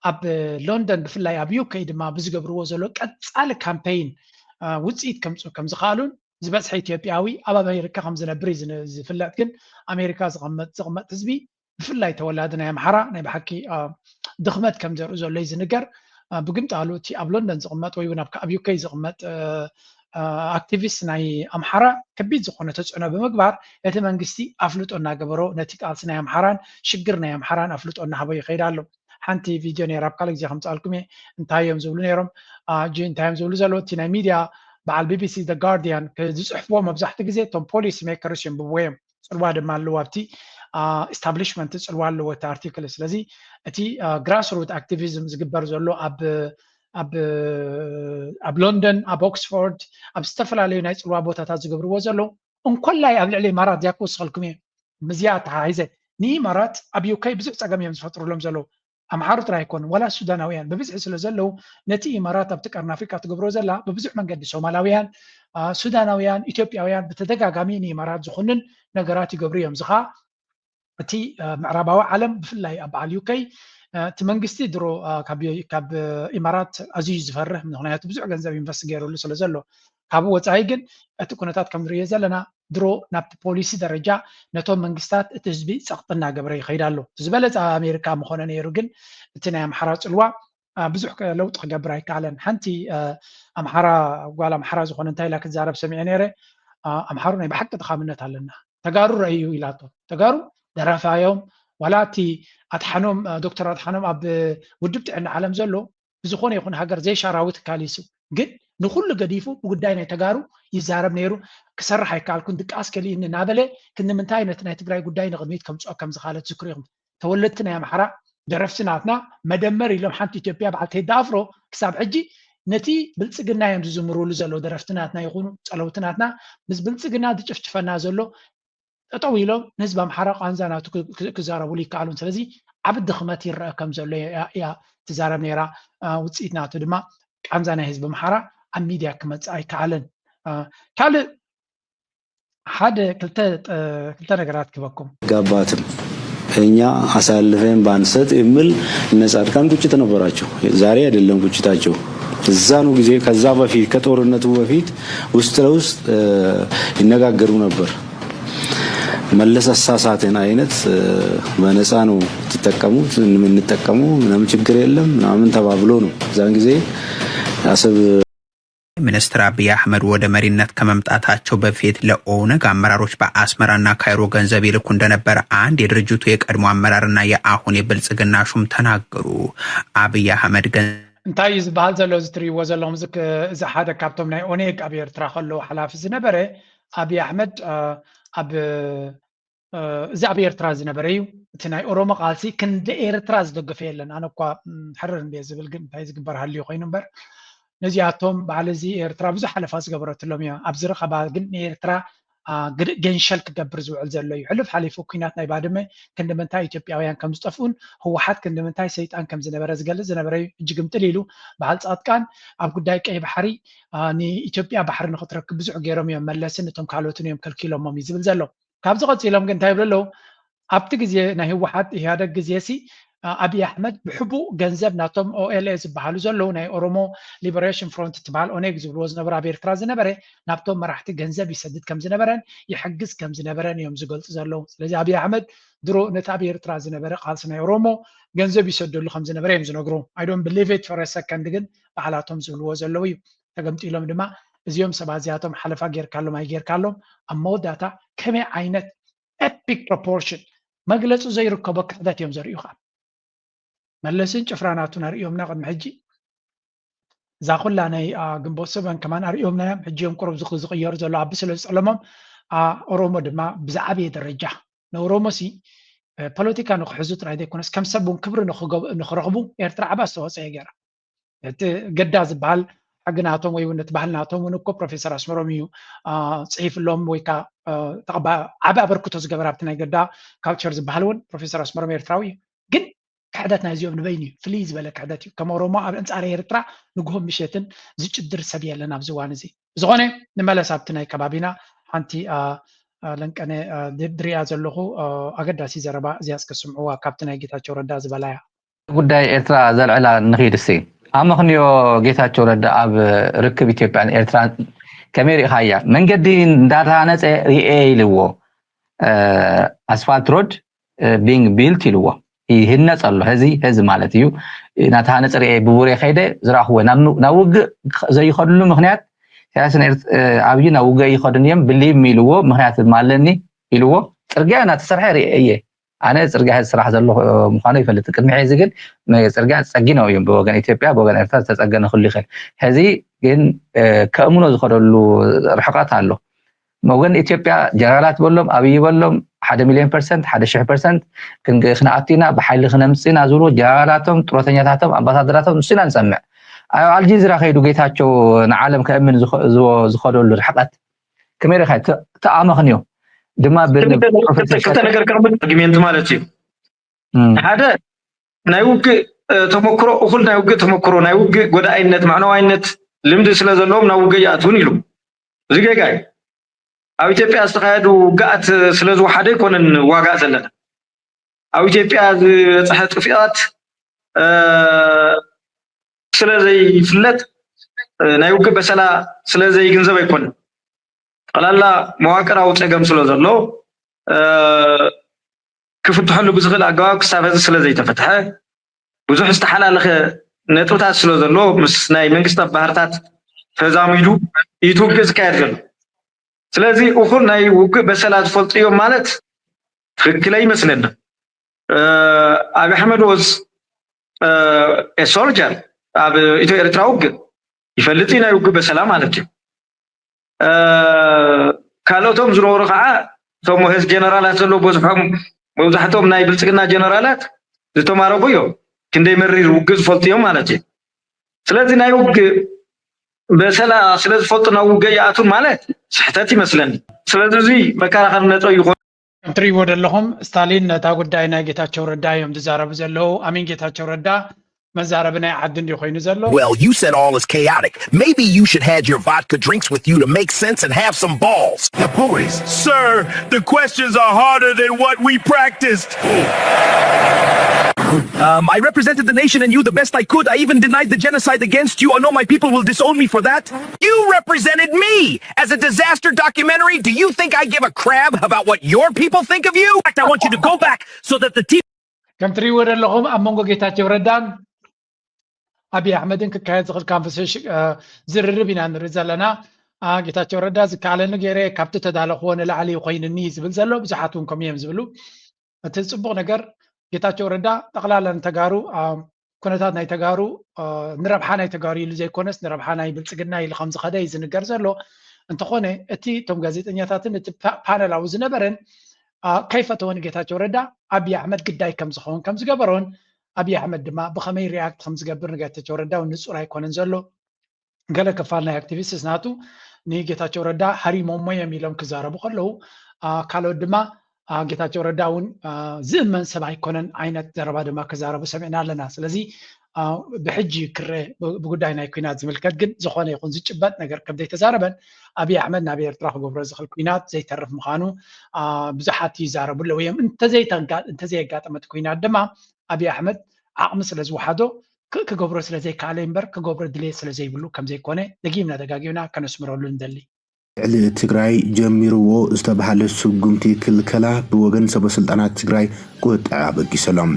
ኣብ ሎንደን ብፍላይ ኣብ ዩከይ ድማ ብዝገብርዎ ዘሎ ቀፃሊ ካምፔይን ውፅኢት ከምፅኡ ከም ዝኽኣሉን ዝበዝሐ ኢትዮጵያዊ ኣብ ኣሜሪካ ከም ዝነብር እዩ ዝፍለጥ። ግን ኣሜሪካ ዝቕመጥ ዝቕመጥ ህዝቢ ብፍላይ ተወላዲ ናይ ኣምሓራ ናይ ብሓቂ ድኽመት ከም ዘርኢ ዘሎ እዩ ዝንገር። ብግምጣሉ እቲ ኣብ ሎንደን ዝቕመጥ ወይ እውን ኣብ ዩከይ ዝቕመጥ ኣክቲቪስት ናይ ኣምሓራ ከቢድ ዝኾነ ተፅዕኖ ብምግባር እቲ መንግስቲ ኣፍልጦ እናገበሮ ነቲ ቃልሲ ናይ ኣምሓራን ሽግር ናይ ኣምሓራን ኣፍልጦ እናሃቦ ይኸይድ ኣሎ። ሓንቲ ቪድዮ ነይራ ኣብ ካልእ ግዜ ከምፅኣልኩም እየ እንታይ እዮም ዝብሉ ነይሮም። ሕጂ እንታይ እዮም ዝብሉ ዘለዉ እቲ ናይ ሚድያ በዓል ቢቢሲ the guardian ዝፅሕፍዎ መብዛሕትኡ ግዜ እቶም ፖሊሲ ሜከርስ የንብብዎ እዮም። ፅልዋ ድማ ኣለዎ ኣብቲ ኢስታብሊሽመንት ፅልዋ ኣለዎ እቲ ኣርቲክል። ስለዚ እቲ ግራስሩት ኣክቲቪዝም ዝግበር ዘሎ ኣብ ኣብ ኣብ ሎንደን ኣብ ኦክስፎርድ ኣብ ዝተፈላለዩ ናይ ፅልዋ ቦታታት ዝገብርዎ ዘለዉ እንኮላይ ኣብ ልዕሊ ኢማራት ዚኣ ክውስኸልኩም እየ። ምስዚኣ ኣተሓሒዘ ንኢማራት ኣብ ዩከይ ብዙሕ ፀገም እዮም ዝፈጥሩሎም ዘለዉ። ኣምሓሩ ጥራይ ኣይኮኑን ዋላ ሱዳናውያን ብብዝሒ ስለ ዘለዉ ነቲ ኢማራት ኣብቲ ቀርኒ ኣፍሪቃ ትገብሮ ዘላ ብብዙሕ መንገዲ ሶማላውያን ሱዳናውያን ኢትዮጵያውያን ብተደጋጋሚ ንኢማራት ዝኹንን ነገራት ይገብሩ እዮም። እዚ ከዓ እቲ ምዕራባዊ ዓለም ብፍላይ ኣብ በዓል ዩከይ እቲ መንግስቲ ድሮ ካብ ኢማራት ኣዝዩ ዝፈርህ ምክንያቱ ብዙሕ ገንዘብ ኢንቨስት ገይሩሉ ስለ ዘሎ ካብኡ ወፃኢ ግን እቲ ኩነታት ከም ንሪኦ ዘለና ድሮ ናብቲ ፖሊሲ ደረጃ ነቶም መንግስታት እቲ ህዝቢ ፀቕጢ እናገበረ ይኸይድ ኣሎ። እቲ ዝበለፀ ኣብ ኣሜሪካ ምኾነ ነይሩ ግን እቲ ናይ ኣምሓራ ፅልዋ ብዙሕ ለውጢ ክገብር ኣይከኣለን። ሓንቲ ኣምሓራ ጓል ኣምሓራ ዝኾነ እንታይ ኢላ ክትዛረብ ሰሚዐ ነይረ። ኣምሓሩ ናይ ብሓቂ ድኻምነት ኣለና ተጋሩ ረእዩ ኢላቶ። ተጋሩ ደራፋዮም ዋላ እቲ ኣድሓኖም ዶክተር ኣድሓኖም ኣብ ውድብ ጥዕና ዓለም ዘሎ ብዝኾነ ይኹን ሃገር ዘይሻራዊ ትካል እዩ። ግን ንኹሉ ገዲፉ ብጉዳይ ናይ ተጋሩ ይዛረብ ነይሩ። ክሰርሕ ኣይከኣልኩን ድቃስ ከሊእኒ እናበለ ክንዲ ምንታይ ነቲ ናይ ትግራይ ጉዳይ ንቕድሚት ከምፅኦ ከም ዝኻለት ዝክሩ ኢኹም። ተወለድቲ ናይ ኣምሓራ ደረፍቲ ናትና መደመር ኢሎም ሓንቲ ኢትዮጵያ በዓል ቴዲ ኣፍሮ ክሳብ ሕጂ ነቲ ብልፅግና እዮም ዝዝምሩሉ ዘለዉ። ደረፍቲ ናትና ይኹኑ ፀለውቲ ናትና ምስ ብልፅግና ዝጭፍጭፈና ዘሎ ጠጠው ኢሎም ንህዝቢ ኣምሓራ ቃንዛ ናቱ ክዛረብሉ ይከኣሉን። ስለዚ ዓብ ድኽመት ይረአ ከም ዘሎ እያ ትዛረብ ነይራ። ውፅኢት ናቱ ድማ ቃንዛ ናይ ህዝቢ ኣምሓራ ኣብ ሚድያ ክመፅእ ኣይከኣለን። ካልእ ሓደ ክልተ ነገራት ክበኩም ጋባትም እኛ አሳልፈን ባንሰጥ የሚል እነ ጻድቃን ቁጭት ነበራቸው። ዛሬ አይደለም ቁጭታቸው፣ እዛኑ ጊዜ ከዛ በፊት ከጦርነቱ በፊት ውስጥ ለውስጥ ይነጋገሩ ነበር። መለስ አሳሳትን አይነት በነፃ ነው የምትጠቀሙት የምንጠቀመው ምናምን ችግር የለም ምናምን ተባብሎ ነው እዛን ጊዜ አሰብ ሚኒስትር አብይ አህመድ ወደ መሪነት ከመምጣታቸው በፊት ለኦነግ አመራሮች በአስመራና ካይሮ ገንዘብ ይልኩ እንደነበር አንድ የድርጅቱ የቀድሞ አመራርና የአሁን የብልጽግና ሹም ተናገሩ። አብይ አህመድ ገን እንታይ እዩ ዝበሃል ዘሎ? እዚ ትርእይዎ ዘለኹም እዚ ክ- እዚ ሓደ ካብቶም ናይ ኦኔግ ኣብ ኤርትራ ከለዉ ሓላፊ ዝነበረ ኣብይ ኣሕመድ አ፣ ኣብ እ፣ እዚ ኣብ ኤርትራ ዝነበረ እዩ። እቲ ናይ ኦሮሞ ቃልሲ ክንዲ ኤርትራ ዝደገፈ የለን። ኣነ እኳ ም፣ ሕርር እንደ ዝብል ግን እንታይ ዝግበር ሃልዩ ኮይኑ እምበር ነዚኣቶም በዓል እዚ ኤርትራ ብዙሕ ሓለፋ ዝገበረትሎም እዮም። ኣብዚ ረኸባ ግን ንኤርትራ አ፣ ግድእ ገንሸል ክገብር ዝውዕል ዘሎ እዩ። ሕሉፍ ሓሊፉ ኩናት ናይ ባድመ ክንዲ ምንታይ ኢትዮጵያውያን ከም ዝጠፍኡን ህወሓት ክንዲ ምንታይ ሰይጣን ከም ዝነበረ ዝገልጽ ዝነበረ እዩ። ሕጂ ግምጥል ኢሉ በዓል ጻድቃን ኣብ ጉዳይ ቀይ ባሕሪ አ፣ ንኢትዮጵያ ባሕሪ ንኽትረክብ ብዙሕ ገይሮም እዮም መለስን እቶም ካልኦትን እዮም ከልኪሎሞም እዩ ዝብል ዘሎ። ካብዚ ቀፂሎም ግን እንታይ ይብሉ ኣለዉ? ኣብቲ ግዜ ናይ ህወሓት ኢህኣደግ ግዜ ሲ አ፣ ኣብይ ኣሕመድ ብሕቡእ ገንዘብ ናቶም ኦኤልኤ ዝበሃሉ ዘለዉ ናይ ኦሮሞ ሊበሬሽን ፍሮንት ትበሃል ኦኔግ ዝብልዎ ዝነበረ ኣብ ኤርትራ ዝነበረ ናብቶም መራሕቲ ገንዘብ ይሰድድ ከም ዝነበረን ይሕግዝ ከም ዝነበረን እዮም ዝገልፁ ዘለዉ። ስለዚ ኣብይ ኣሕመድ ድሮ ነቲ ኣብ ኤርትራ ዝነበረ ቃልሲ ናይ ኦሮሞ ገንዘብ ይሰደሉ ከም ዝነበረ እዮም ዝነግሩ። I don't believe it for a second ግን ባዕላቶም ዝብልዎ ዘለዉ እዩ። ተገምጢሎም ድማ እዚኦም ሰባት እዚኣቶም ሓለፋ ጌርካሎም ኣይጌርካሎም ኣብ መወዳእታ ከመይ ዓይነት ኤፒክ ፕሮፖርሽን መግለፂ ዘይርከቦ ክሕደት እዮም ዘርእዩኻ። መለስን ጭፍራ ናቱን ኣርእዮምና ቅድሚ ሕጂ እዛ ኩላ ናይ አ፣ ግንቦት ሰበን ከማን ኣርእዮምና እዮም። ሕጂ እዮም ቁሩብ ዝኽ- ዝቕየሩ ዘሎ ኣቢ ስለ ዝፀለሞም አ፣ ኦሮሞ ድማ ብዝዓበየ ደረጃ ንኦሮሞ ሲ እ፣ ፖለቲካ ንክሕዙ ጥራይ ዘይኮነስ ከም ሰብ እውን ክብሪ ንክገብ- ንክረኽቡ ኤርትራ ዓብ ኣስተዋፅኦ እየ ገይራ። እቲ ገዳ ዝበሃል ሕጊ ናቶም ወይ እውን እቲ ባህሊ ናቶም እውን እኮ ፕሮፌሰር ኣስመሮም እዩ አ፣ ፅሒፍሎም ወይ ከዓ አ፣ ተቐባ- ዓብ ኣበርክቶ ዝገበር ኣብቲ ናይ ገዳ ካልቸር ዝበሃል እውን ፕሮፌሰር ኣስመሮም ኤርትራዊ እዩ። ግን ክሕደት ናይዚኦም ንበይኑ እዩ ፍልይ ዝበለ ክሕደት እዩ። ከም ኦሮሞ ኣብ ኣንፃር ኤርትራ ንግሆን ምሸትን ዝጭድር ሰብ የለን ኣብዚ እዋን እዚ። ብዝኾነ ንመለስ ኣብቲ ናይ ከባቢና ሓንቲ አ፣ አ፣ ለንቀነ አ፣ ድ- ድሪያ ዘለኹ አ፣ ኣገዳሲ ዘረባ እዚኣ እስከ ስምዕዋ ካብቲ ናይ ጌታቸው ረዳ ዝበላያ። ጉዳይ ኤርትራ ዘልዕላ ንኺድ እስቲ። ኣመኽንዮ ጌታቸው ረዳ ኣብ ርክብ ኢትዮጵያን ኤርትራን ከመይ ርኢኻያ? መንገዲ እንዳተሃነፀ ርኤ ኢልዎ። ኣስፋልት ሮድ ቢንግ ቢልት ኢልዎ። ይህነፅ ኣሎ። ሀዚ ሀዚ ማለት እዩ። እናተሃነፀ ርኤ ብቡሬ ከይደ ዝረእኽዎ። ናብ ን- ናብ ውግእ ዘይኸድሉ ምኽንያት ኢሳያስን ኤርት- ኣብይ ናብ ውግእ ኣይኸዱን እዮም ብሊቭ ሚ ኢልዎ። ምኽንያት ድማ ኣለኒ ኢልዎ። ፅርግያ እናተሰርሐ ርኤ እየ። ኣነ ፅርግያ ሀዚ ስራሕ ዘሎ ምዃኑ ይፈልጥ። ቅድሚ ሕዚ ግን መ- ፅርግያ ፀጊኖም እዮም። ብወገን ኢትዮጵያ ብወገን ኤርትራ ዝተፀገነ ክህሉ ይኽእል። ሀዚ ግን ከእምኖ ዝኸደሉ ርሕቐት ኣሎ። ወገን ኢትዮጵያ ጀነራላት በሎም ኣብይ በሎም ሓደ ሚልዮን ፐርሰንት ሓደ ሽሕ ፐርሰንት ክንግ- ክነኣቱ ኢና ብሓይሊ ክነምፅእ ኢና ዝብሉ ጀነራላቶም ጥሮተኛታቶም ኣምባሳደራቶም ንሱ ኢና ንሰምዕ። ኣብ ኣልጀዚራ ከይዱ ጌታቸው ንዓለም ከእምን ዝኸ- ዝወ- ዝኸደሉ ርሕቐት ከመይ ርኢኻ? እቲ ኣመኽንዮ ድማ ብ- ፕሮፌሰር ክልተ ነገር ከቕምጥ ኣርጊሜንት ማለት እዩ። እም፣ ሓደ ናይ ውግእ እ፣ ተመክሮ እኹል ናይ ውግእ ተመክሮ ናይ ውግእ ጎዳኣይነት ማዕነዋይነት ልምዲ ስለ ዘለዎም ናብ ውግእ ይኣትውን ኢሉ። እዚ ጌጋ እዩ። ኣብ ኢትዮጵያ ዝተኻየዱ ውግኣት ስለ ዝወሓደ ኣይኮነን ዋጋ ዘለና። ኣብ ኢትዮጵያ ዝበፅሐ ጥፍኣት እ፣ ስለ ዘይፍለጥ እ፣ ናይ ውግእ በሰላ ስለ ዘይግንዘብ ኣይኮነን። ጠቕላላ መዋቅራዊ ፀገም ስለ ዘሎ እ፣ ክፍትሐሉ ብዝኽእል ኣገባብ ክሳብ ሕዚ ስለ ዘይተፈትሐ ብዙሕ ዝተሓላለኸ ነጥብታት ስለ ዘሎ ምስ ናይ መንግስቲ ባህርታት ተዛሚዱ እዩ እቲ ውግእ ዝካየድ ዘሎ። ስለዚ እኹል ናይ ውግእ በሰላ ዝፈልጡ እዮም ማለት ትኽክል ኣይመስለና። እ፣ ኣብይ ኣሕመድ ወዝ ሶልጀር ኣብ ኢትዮ ኤርትራ ውግእ ይፈልጥ እዩ ናይ ውግእ በሰላ ማለት እዩ። እ፣ ካልኦቶም ዝነበሩ ከዓ እቶም ሄዝ ጀነራላት ዘለዎ በዝሖም መብዛሕትኦም ናይ ብልፅግና ጀነራላት ዝተማረኩ እዮም። ክንደይ መሪር ውግእ ዝፈልጡ እዮም ማለት እዩ። ስለዚ ናይ ውግእ በሰላ ስለ ዝፈልጡ ናብ ውግእ ይኣቱን ማለት ስሕተት ይመስለኒ። ስለዚ እዚ መከራኸሪ ነጥቢ ይኾን። ከም ትርእይዎ ዘለኹም ስታሊን ነታ ጉዳይ ናይ ጌታቸው ረዳ እዮም ዝዛረቡ ዘለዉ። ኣሚን ጌታቸው ረዳ መዛረቢ ናይ ዓዲ እንዲ ኮይኑ ዘሎ Well, you said all is chaotic. Maybe you should have your vodka drinks with you to make sense and have some balls. The boys. Sir, the questions are harder than what we practiced. Um, I represented the nation and you the best I could. I even denied the genocide against you. I know my people will disown me for that. You represented me as a disaster documentary. Do you think I give a crap about what your people think of you? In fact, I want you to go back so that the T V ከም ትርእይዎ ዘለኹም ኣብ መንጎ ጌታቸው ረዳን ኣብይ ኣሕመድን ክካየድ ዝኽእል ካንቨርሴሽን ዝርርብ ኢና ንርኢ ዘለና። ጌታቸው ረዳ ዝከኣለኒ ገይረ ካብቲ ተዳለኽዎ ንላዕሊ ኮይንኒ ዝብል ዘሎ፣ ብዙሓት እውን ከምኡ እዮም ዝብሉ። እቲ ፅቡቕ ነገር ጌታቸው ረዳ ጠቕላላ ንተጋሩ ኩነታት ናይ ተጋሩ ንረብሓ ናይ ተጋሩ ኢሉ ዘይኮነስ ንረብሓ ናይ ብልፅግና ኢሉ ከም ዝኸደ እዩ ዝንገር ዘሎ። እንተኾነ እቲ እቶም ጋዜጠኛታትን እቲ ፓነላዊ ዝነበረን ከይፈተወ ንጌታቸው ረዳ ኣብይ ኣሕመድ ግዳይ ከም ዝኸውን ከም ዝገበሮን ኣብይ ኣሕመድ ድማ ብኸመይ ሪያክት ከም ዝገብር ንጌታቸው ረዳ እውን ንፁር ኣይኮነን ዘሎ። ገለ ክፋል ናይ ኣክቲቪስትስ ናቱ ንጌታቸው ረዳ ሃሪሞሞ እዮም ኢሎም ክዛረቡ ከለዉ፣ ካልኦት ድማ ጌታቸው ረዳ እውን ዝእመን ሰብ ኣይኮነን ዓይነት ዘረባ ድማ ክዛረቡ ሰሚዕና ኣለና። ስለዚ ብሕጂ ክረ ብጉዳይ ናይ ኩናት ዝምልከት ግን ዝኾነ ይኹን ዝጭበጥ ነገር ከም ዘይተዛረበን ኣብይ ኣሕመድ ናብ ኤርትራ ክገብሮ ዝኽእል ኩናት ዘይተርፍ ምዃኑ ብዙሓት ይዛረቡ ኣለዉ እዮም። እንተዘየጋጠመት ኩናት ድማ ኣብይ ኣሕመድ ዓቕሚ ስለ ዝወሓዶ ክገብሮ ስለ ዘይከኣለ እምበር ክገብሮ ድሌት ስለ ዘይብሉ ከም ዘይኮነ ደጊምና ደጋጊምና ከነስምረሉ ንደሊ። ልዕሊ ትግራይ ጀሚርዎ ዝተባህለ ስጉምቲ ክልከላ ብወገን ሰበ ስልጣናት ትግራይ ቁጥዐ ኣበጊሰሎም።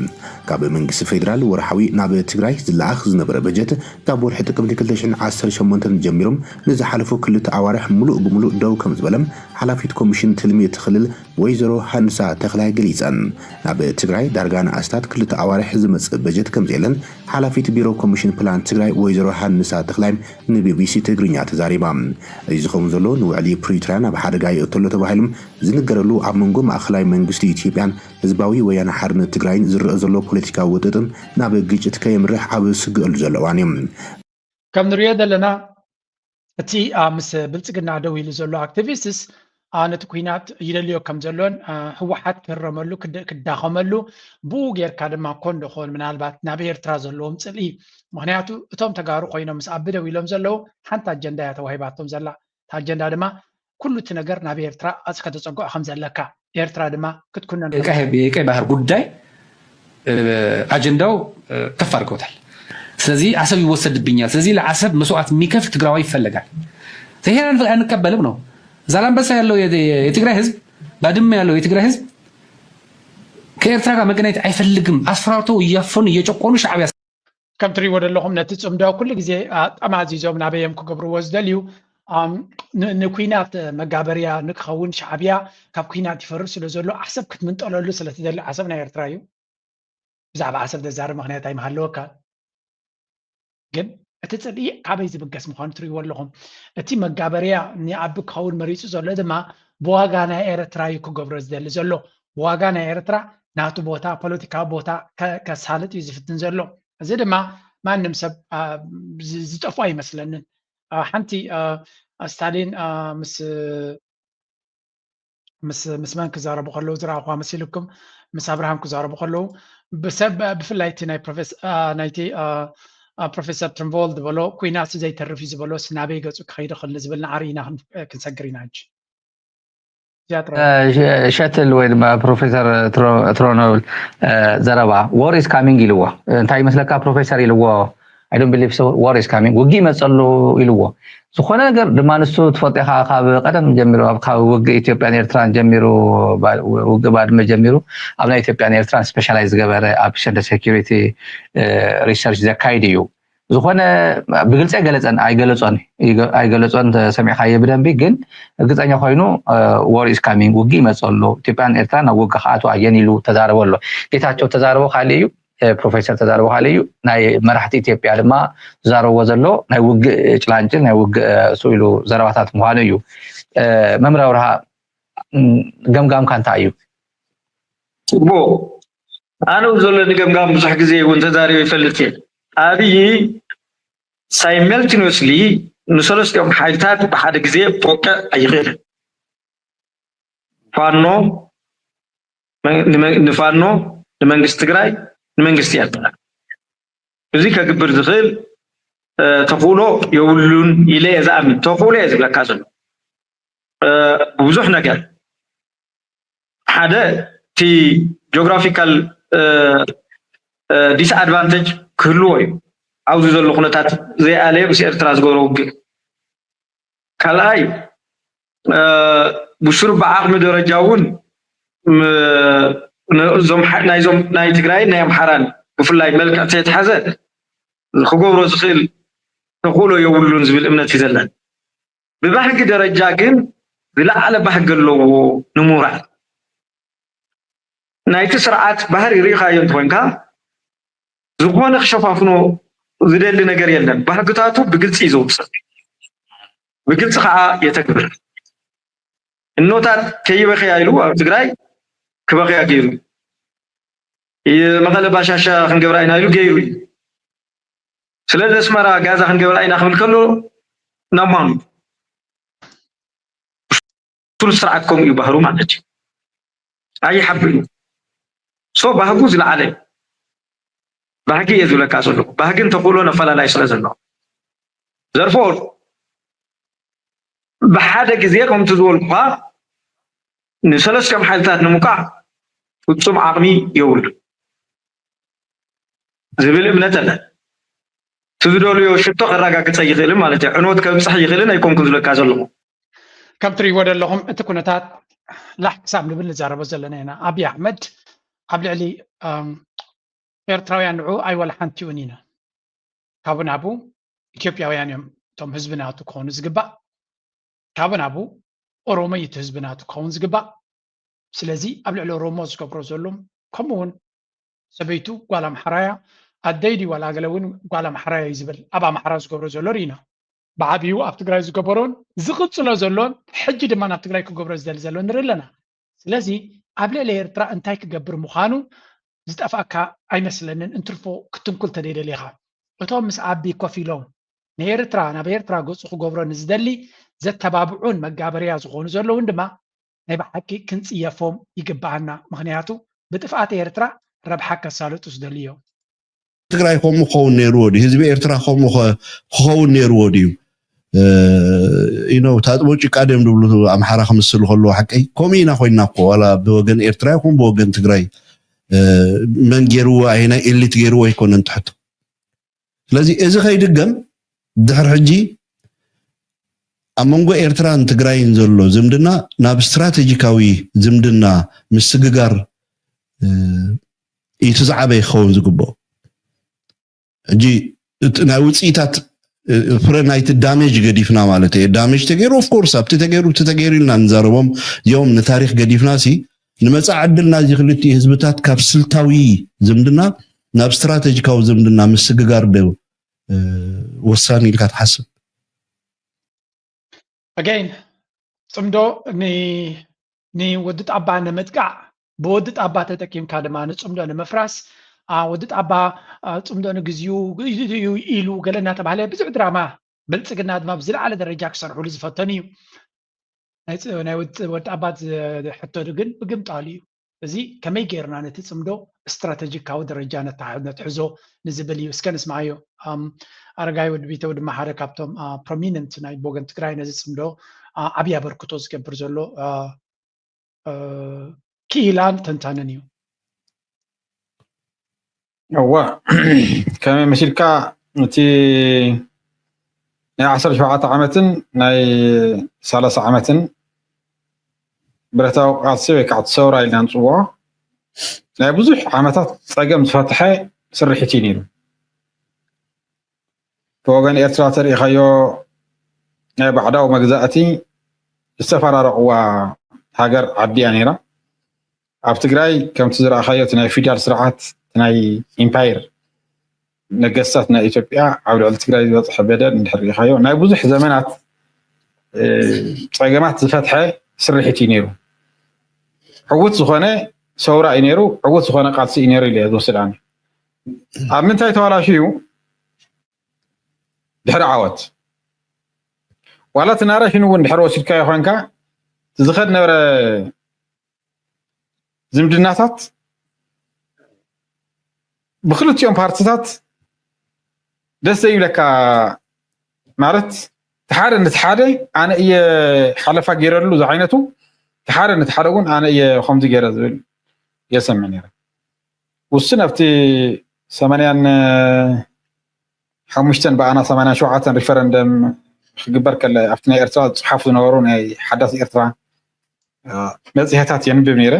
ካብ መንግስቲ ፌዴራል ወርሓዊ ናብ ትግራይ ዝለኣኽ ዝነበረ በጀት ካብ ወርሒ ጥቅምቲ ክልተ ሽሕን ዓሰርተ ሸሞንተን ጀሚሮም ንዝሓለፉ ክልተ ኣዋርሕ ሙሉእ ብሙሉእ ደው ከም ዝበለም ሓላፊት ኮሚሽን ትልሚ እቲ ክልል ወይዘሮ ሃንሳ ተኽላይ ገሊፀን። ናብ ትግራይ ዳርጋ ንኣስታት ክልተ ኣዋርሕ ዝመፅእ በጀት ከም ዘየለን ሓላፊት ቢሮ ኮሚሽን ፕላን ትግራይ ወይዘሮ ሃንሳ ተኽላይ ንቢቢሲ ትግርኛ ተዛሪባ። እዚ ዝኸውን ዘሎ ንውዕሊ ፕሪቶርያ ናብ ሓደጋ የእተሎ ተባሂሎም ዝንገረሉ ኣብ መንጎ ማእኸላይ መንግስቲ ኢትዮጵያን ህዝባዊ ወያነ ሓርነት ትግራይን ዝረአ ዘሎ ፖለቲካዊ ውጥጥም ናብ ግጭት ከየምርሕ ኣብ ስግእሉ ዘለዋን እዩ። ከም ንሪኦ ዘለና እቲ ምስ ብልፅግና ደው ኢሉ ዘሎ ኣክቲቪስትስ ነቲ ኩናት ይደልዮ ከም ዘሎን ህወሓት ክህረመሉ ክዳኸመሉ ብኡ ጌርካ ድማ ኮን ዶ ኮን ምናልባት ናብ ኤርትራ ዘለዎም ፅልኢ ምክንያቱ እቶም ተጋሩ ኮይኖም ምስ ኣቢ ደው ኢሎም ዘለዉ ሓንቲ ኣጀንዳ እያ ተዋሂባቶም ዘላ። ኣጀንዳ ድማ ኩሉ እቲ ነገር ናብ ኤርትራ ኣጽ ከተጸግዖ ከም ዘለካ ኤርትራ ድማ ክትኩነን የቀይ ባህር ጉዳይ ኣጀንዳው ከፍ አድርገውታል። ስለዚህ አሰብ ይወሰድብኛል፣ ስለዚህ ለአሰብ መስዋዕት የሚከፍል ትግራዋይ ይፈለጋል። ይሄን አንቀበልም ነው። ዛላምበሳ ያለው የትግራይ ህዝብ፣ ባድመ ያለው የትግራይ ህዝብ ከኤርትራ ጋር መገናኘት አይፈልግም። አስፈራርተው እያፈኑ እየጨቆኑ ሻዕቢያ ከም ትሪእዎ ዘለኹም ነቲ ፅምዶ ኩሉ ግዜ ጠማዚዞም ናበይ እዮም ክገብርዎ ዝደልዩ? ንኩናት መጋበርያ ንክኸውን ሻዕብያ ካብ ኩናት ይፈርስ ስለ ዘሎ ዓሰብ ክትምንጠለሉ ስለ ትደሊ። ዓሰብ ናይ ኤርትራ እዩ። ብዛዕባ ዓሰብ ዘዛርብ ምክንያት ኣይምሃለወካ። ግን እቲ ፅልኢ ካበይ ዝብገስ ምዃኑ ትሪእዎ ኣለኹም። እቲ መጋበርያ ንኣቢ ክኸውን መሪፁ ዘሎ ድማ ብዋጋ ናይ ኤርትራ እዩ ክገብሮ ዝደሊ ዘሎ። ብዋጋ ናይ ኤርትራ ናቱ ቦታ ፖለቲካዊ ቦታ ከሳልጥ እዩ ዝፍትን ዘሎ። እዚ ድማ ማንም ሰብ ዝጠፉ ኣይመስለንን። ሓንቲ ስታሊን ምስ ምስ ምስ መን ክዛረቡ ከለዉ ዝረኣኹዋ መሲልኩም ምስ ኣብርሃም ክዛረቡ ከለዉ ብሰብ ብፍላይ እቲ ናይ ፕሮፌስ ናይቲ ፕሮፌሰር ትርንቮል ዝበሎ ኩናት ዘይተርፍ እዩ ዝበሎ ናበይ ገፁ ክኸይድ ክእል ዝብል ንዓሪ ኢና ክንሰግር ኢና ሕጂ። ሸትል ወይ ድማ ፕሮፌሰር ትሮኖብል ዘረባ war is coming ኢልዎ። እንታይ ይመስለካ ፕሮፌሰር ኢልዎ? I don't believe so, war is coming፣ ውግእ ይመፀሉ ኢልዎ። ዝኾነ ነገር ድማ ንሱ ትፈልጦ ኢኻ፣ ካብ ቀደም ጀሚሩ ካብ ውግእ ኢትዮጵያን ኤርትራን ጀሚሩ፣ ውግእ ባድመ ጀሚሩ ኣብ ናይ ኢትዮጵያን ኤርትራን ስፔሻላይዝ ዝገበረ ኣብ ሸደ ሴኩሪቲ ሪሰርች ዘካይድ እዩ። ዝኾነ ብግልፂ ኣይገለፀን ኣይገለፆን ኣይገለፆን ተሰሚዕካዮ ብደንቢ፣ ግን እርግፀኛ ኮይኑ war is coming፣ ውግእ ይመፅእ ኣሎ፣ ኢትዮጵያን ኤርትራን ናብ ውግእ ክኣትዋ እየን ኢሉ ተዛረበ ኣሎ። ጌታቸው ተዛረቦ ካሊእ እዩ፣ ፕሮፌሰር ተዛረቦ ካሊእ እዩ። ናይ መራሕቲ ኢትዮጵያ ድማ ዝዛረብዎ ዘሎ ናይ ውግእ ጭላንጭል ናይ ውግእ ስኡ ኢሉ ዘረባታት ምዃኑ እዩ። መምህር ኣብርሃ ገምጋምካ እንታይ እዩ? ጽቡቕ። ኣነ ዘለኒ ገምጋም ብዙሕ ግዜ እውን ተዛሪበ ይፈልጥ እየ። ኣብይ ሳይመልቲኖስሊ ንሰለስቲኦም ሓይልታት ብሓደ ግዜ ክወቅዕ ኣይኽእልን። ፋኖ ንፋኖ፣ ንመንግስቲ ትግራይ፣ ንመንግስቲ ኤርትራ። እዚ ከግብር ዝኽእል ተኽእሎ የብሉን ኢለ እየ ዝኣምን። ተኽእሎ እየ ዝብለካ ዘሎ ብብዙሕ ነገር። ሓደ እቲ ጂኦግራፊካል ዲስኣድቫንቴጅ ክህልዎ እዩ። ኣብዚ ዘሎ ኩነታት ዘይኣለየ ምስ ኤርትራ ዝገብሮ ውግእ። ካልኣይ ብሱሩ ብዓቕሚ ደረጃ እውን እዞም ናይዞም ናይ ትግራይን ናይ ኣምሓራን ብፍላይ መልክዕ ተየትሓዘ ክገብሮ ዝኽእል ተኽእሎ የብሉን ዝብል እምነት እዩ ዘለኒ። ብባህጊ ደረጃ ግን ዝለዓለ ባህጊ ኣለዎ ንምውራድ። ናይቲ ስርዓት ባህሪ ርኢኻዮ እንተኾይንካ፣ ዝኾነ ክሸፋፍኖ ዝደሊ ነገር የለን። ባህግታቱ ብግልፂ እዩ ዘውፅእ፣ ብግልፂ ከዓ የተግብር። እኖታት ከይበኸያ ኢሉ ኣብ ትግራይ ክበኸያ ገይሩ፣ መቐለ ባሻሻ ክንገብራ ኢና ኢሉ ገይሩ እዩ። ስለዚ ኣስመራ ጋዛ ክንገብራ ኢና ክብል ከሎ ናብ ማኑ? ሱል ስርዓት ከምኡ እዩ ባህሩ ማለት እዩ። ኣይሓብእን እዩ። ሶ ባህጉ ዝለዓለ እዩ። ባህጊ እየ ዝብለካ ዘለኹ። ባህግን ተኽእሎን ኣፈላላይ ስለ ዘሎ። ዘርፎ ብሓደ ግዜ ከምቲ ዝበልኩኻ ንሰለስቲኦም ሓይልታት ንምውቃዕ ፍጹም ዓቕሚ የብሉ ዝብል እምነት ኣለን። እቲ ዝደልዮ ሽቶ ከረጋግጸ ይኽእልን ማለት እዩ። ዕንወት ከብጽሕ ይኽእልን ኣይኮንኩን ዝብለካ ዘለኹ። ከም ትርእይዎ ዘለኹም እቲ ኩነታት ላሕ ክሳብ ንብል ንዛረቦ ዘለና ኢና። ኣብይ ኣሕመድ ኣብ ልዕሊ ኣም፣ ኤርትራውያን ንዑ ኣይወላ ሓንቲ እውን ኢና። ካብኡ ናብኡ ኢትዮጵያውያን እዮም እቶም ህዝቢ ናቱ ክኾኑ ዝግባእ። ካብኡ ናብኡ ኦሮሞ እዩ እቲ ህዝቢ ናቱ ክኸውን ዝግባእ። ስለዚ ኣብ ልዕሊ ኦሮሞ ዝገብሮ ዘሎም ከምኡ እውን ሰበይቱ ጓል ኣምሓራያ ኣደይ ድዩ ዋላ ገለ እውን ጓል ኣምሓራያ እዩ ዝብል ኣብ ኣምሓራ ዝገብሮ ዘሎ ርኢና። ብዓብዩ ኣብ ትግራይ ዝገበሮን ዝቕፅሎ ዘሎን ሕጂ ድማ ናብ ትግራይ ክገብሮ ዝደሊ ዘሎ ንርኢ ኣለና። ስለዚ ኣብ ልዕሊ ኤርትራ እንታይ ክገብር ምዃኑ ዝጠፍኣካ ኣይመስለንን። እንትርፎ ክትንኩል ተደይደሊኻ እቶም ምስ ኣቢ ኮፍ ኢሎም ንኤርትራ ናብ ኤርትራ ገፁ ክገብሮ ንዝደሊ ዘተባብዑን መጋበርያ ዝኾኑ ዘለውን ድማ ናይ ብሓቂ ክንፅየፎም ይግብኣና። ምኽንያቱ ብጥፍኣት ኤርትራ ረብሓ ከሳልጡ ዝደልዩ እዮም። ትግራይ ከምኡ ክኸውን ነይርዎ ድዩ? ህዝቢ ኤርትራ ከምኡ ከ- ክኸውን ነይርዎ ድዩ? ኢኖ ታጥቦ ጭቃ ድዮም ዝብሉ ኣምሓራ ክምስል ከለዎ ሓቀይ ከምኡ ኢና ኮይና እኮ ዋላ ብወገን ኤርትራ ይኹን ብወገን ትግራይ እ፣ መን ገይርዎ ኣይናይ ኤሊት ገይርዎ ኣይኮነን ትሕቶ። ስለዚ እዚ ከይድገም ድሕሪ ሕጂ ኣብ መንጎ ኤርትራን ትግራይን ዘሎ ዝምድና ናብ ስትራቴጂካዊ ዝምድና ምስግጋር እ፣ እዩ እቲ ዝዓበየ ክኸውን ዝግብኦ። ሕጂ እቲ ናይ ውፅኢታት እ፣ ፍረ ናይቲ ዳሜጅ ገዲፍና ማለት እየ። ዳሜጅ ተገይሩ ኦፍኮርስ ኣብቲ ተገይሩ እቲ ተገይሩ ኢልና ንዛረቦም እዚኦም ንታሪክ ገዲፍና ሲ ንመፃእ ዕድል ናይዚ ክልቲኡ ህዝብታት ካብ ስልታዊ ዝምድና ናብ ስትራቴጂካዊ ዝምድና ምስግጋር ዶ እ፣ ወሳኒ ኢልካ ትሓስብ? ኣገይን ጽምዶ ን- ንወዲ ጣባ ንምጥቃዕ ብወዲ ጣባ ተጠቂምካ ድማ ንጽምዶ ንምፍራስ ኣ፣ ወዲ ጣባ ኣ፣ ጽምዶ ንግዚኡ እዩ ኢሉ ገለ እናተባህለ ብዙሕ ድራማ ብልጽግና ድማ ብዝለዓለ ደረጃ ክሰርሕሉ ዝፈተኑ እዩ። ናይ ጽ- ናይ ወዲ ወዲ ጣባ ዝ- ሕቶ ግን ብግምጣሉ እዩ። እዚ ከመይ ጌርና ነቲ ጽምዶ ስትራተጂካዊ ደረጃ ነታ- ነትሕዞ ንዝብል እዩ። እስከ ንስምዓዮ። ኣም፣ ኣረጋይ ወዲ ቢተው ድማ ሓደ ካብቶም ፕሮሚነንት ናይ ቦገን ትግራይ ነዚ ጽምዶ ኣ፣ ዓብዪ ኣበርክቶ ዝገብር ዘሎ ኣ፣ እ፣ ክኢላን ተንታንን እዩ። እወ ከመይ መሲልካ እቲ ናይ ዓሰርተ ሸውዓተ ዓመትን ናይ ሰላሳ ዓመትን ብረታዊ ቃልሲ ወይ ከዓ እቲ ሰውራ ኢልና ንፅውዖ ናይ ብዙሕ ዓመታት ፀገም ዝፈትሐ ስርሒት እዩ ነይሩ። ብወገን ኤርትራ ተሪኢኻዮ ናይ ባዕዳዊ መግዛእቲ ዝተፈራረቕዋ ሃገር ዓዲ እያ ነይራ። ኣብ ትግራይ ከምቲ ዝረኣኻዮ እቲ ናይ ፊውዳል ስርዓት ናይ ኢምፓየር ነገስታት ናይ ኢትዮጵያ ኣብ ልዕሊ ትግራይ ዝበፅሐ በደል እንድሕር ሪኢኻዮ ናይ ብዙሕ ዘመናት እ፣ ፀገማት ዝፈትሐ ስርሒት እዩ ነይሩ። ዕዉት ዝኾነ ሰውራ እዩ ነይሩ፣ ዕዉት ዝኾነ ቃልሲ እዩ ነይሩ ኢለ እየ ዝወስድ ኣነ። ኣብ ምንታይ ተባላሽዩ ድሕሪ ዓወት ዋላ እቲ ናሬሽን እውን ድሕሪ ወሲድካዮ ኮይንካ እቲ ዝኸድ ነበረ ዝምድናታት ብክልቲኦም ፓርትታት ደስ ዘይብለካ ማለት እቲ ሓደ ነቲ ሓደ ኣነ እየ ሓለፋ ገይረሉ ዝዓይነቱ እቲ ሓደ ነቲ ሓደ እውን ኣነ እየ ከምዚ ገይረ ዝብል የሰምዕ ነይረ። ውስን ኣብቲ ሰማንያን ሓሙሽተን ብኣና ሰማንያን ሸውዓተን ሪፈረንደም ክግበር ከለ ኣብቲ ናይ ኤርትራ ዝፅሓፉ ዝነበሩ ናይ ሓዳስ ኤርትራ መፅሄታት የንብብ ነይረ።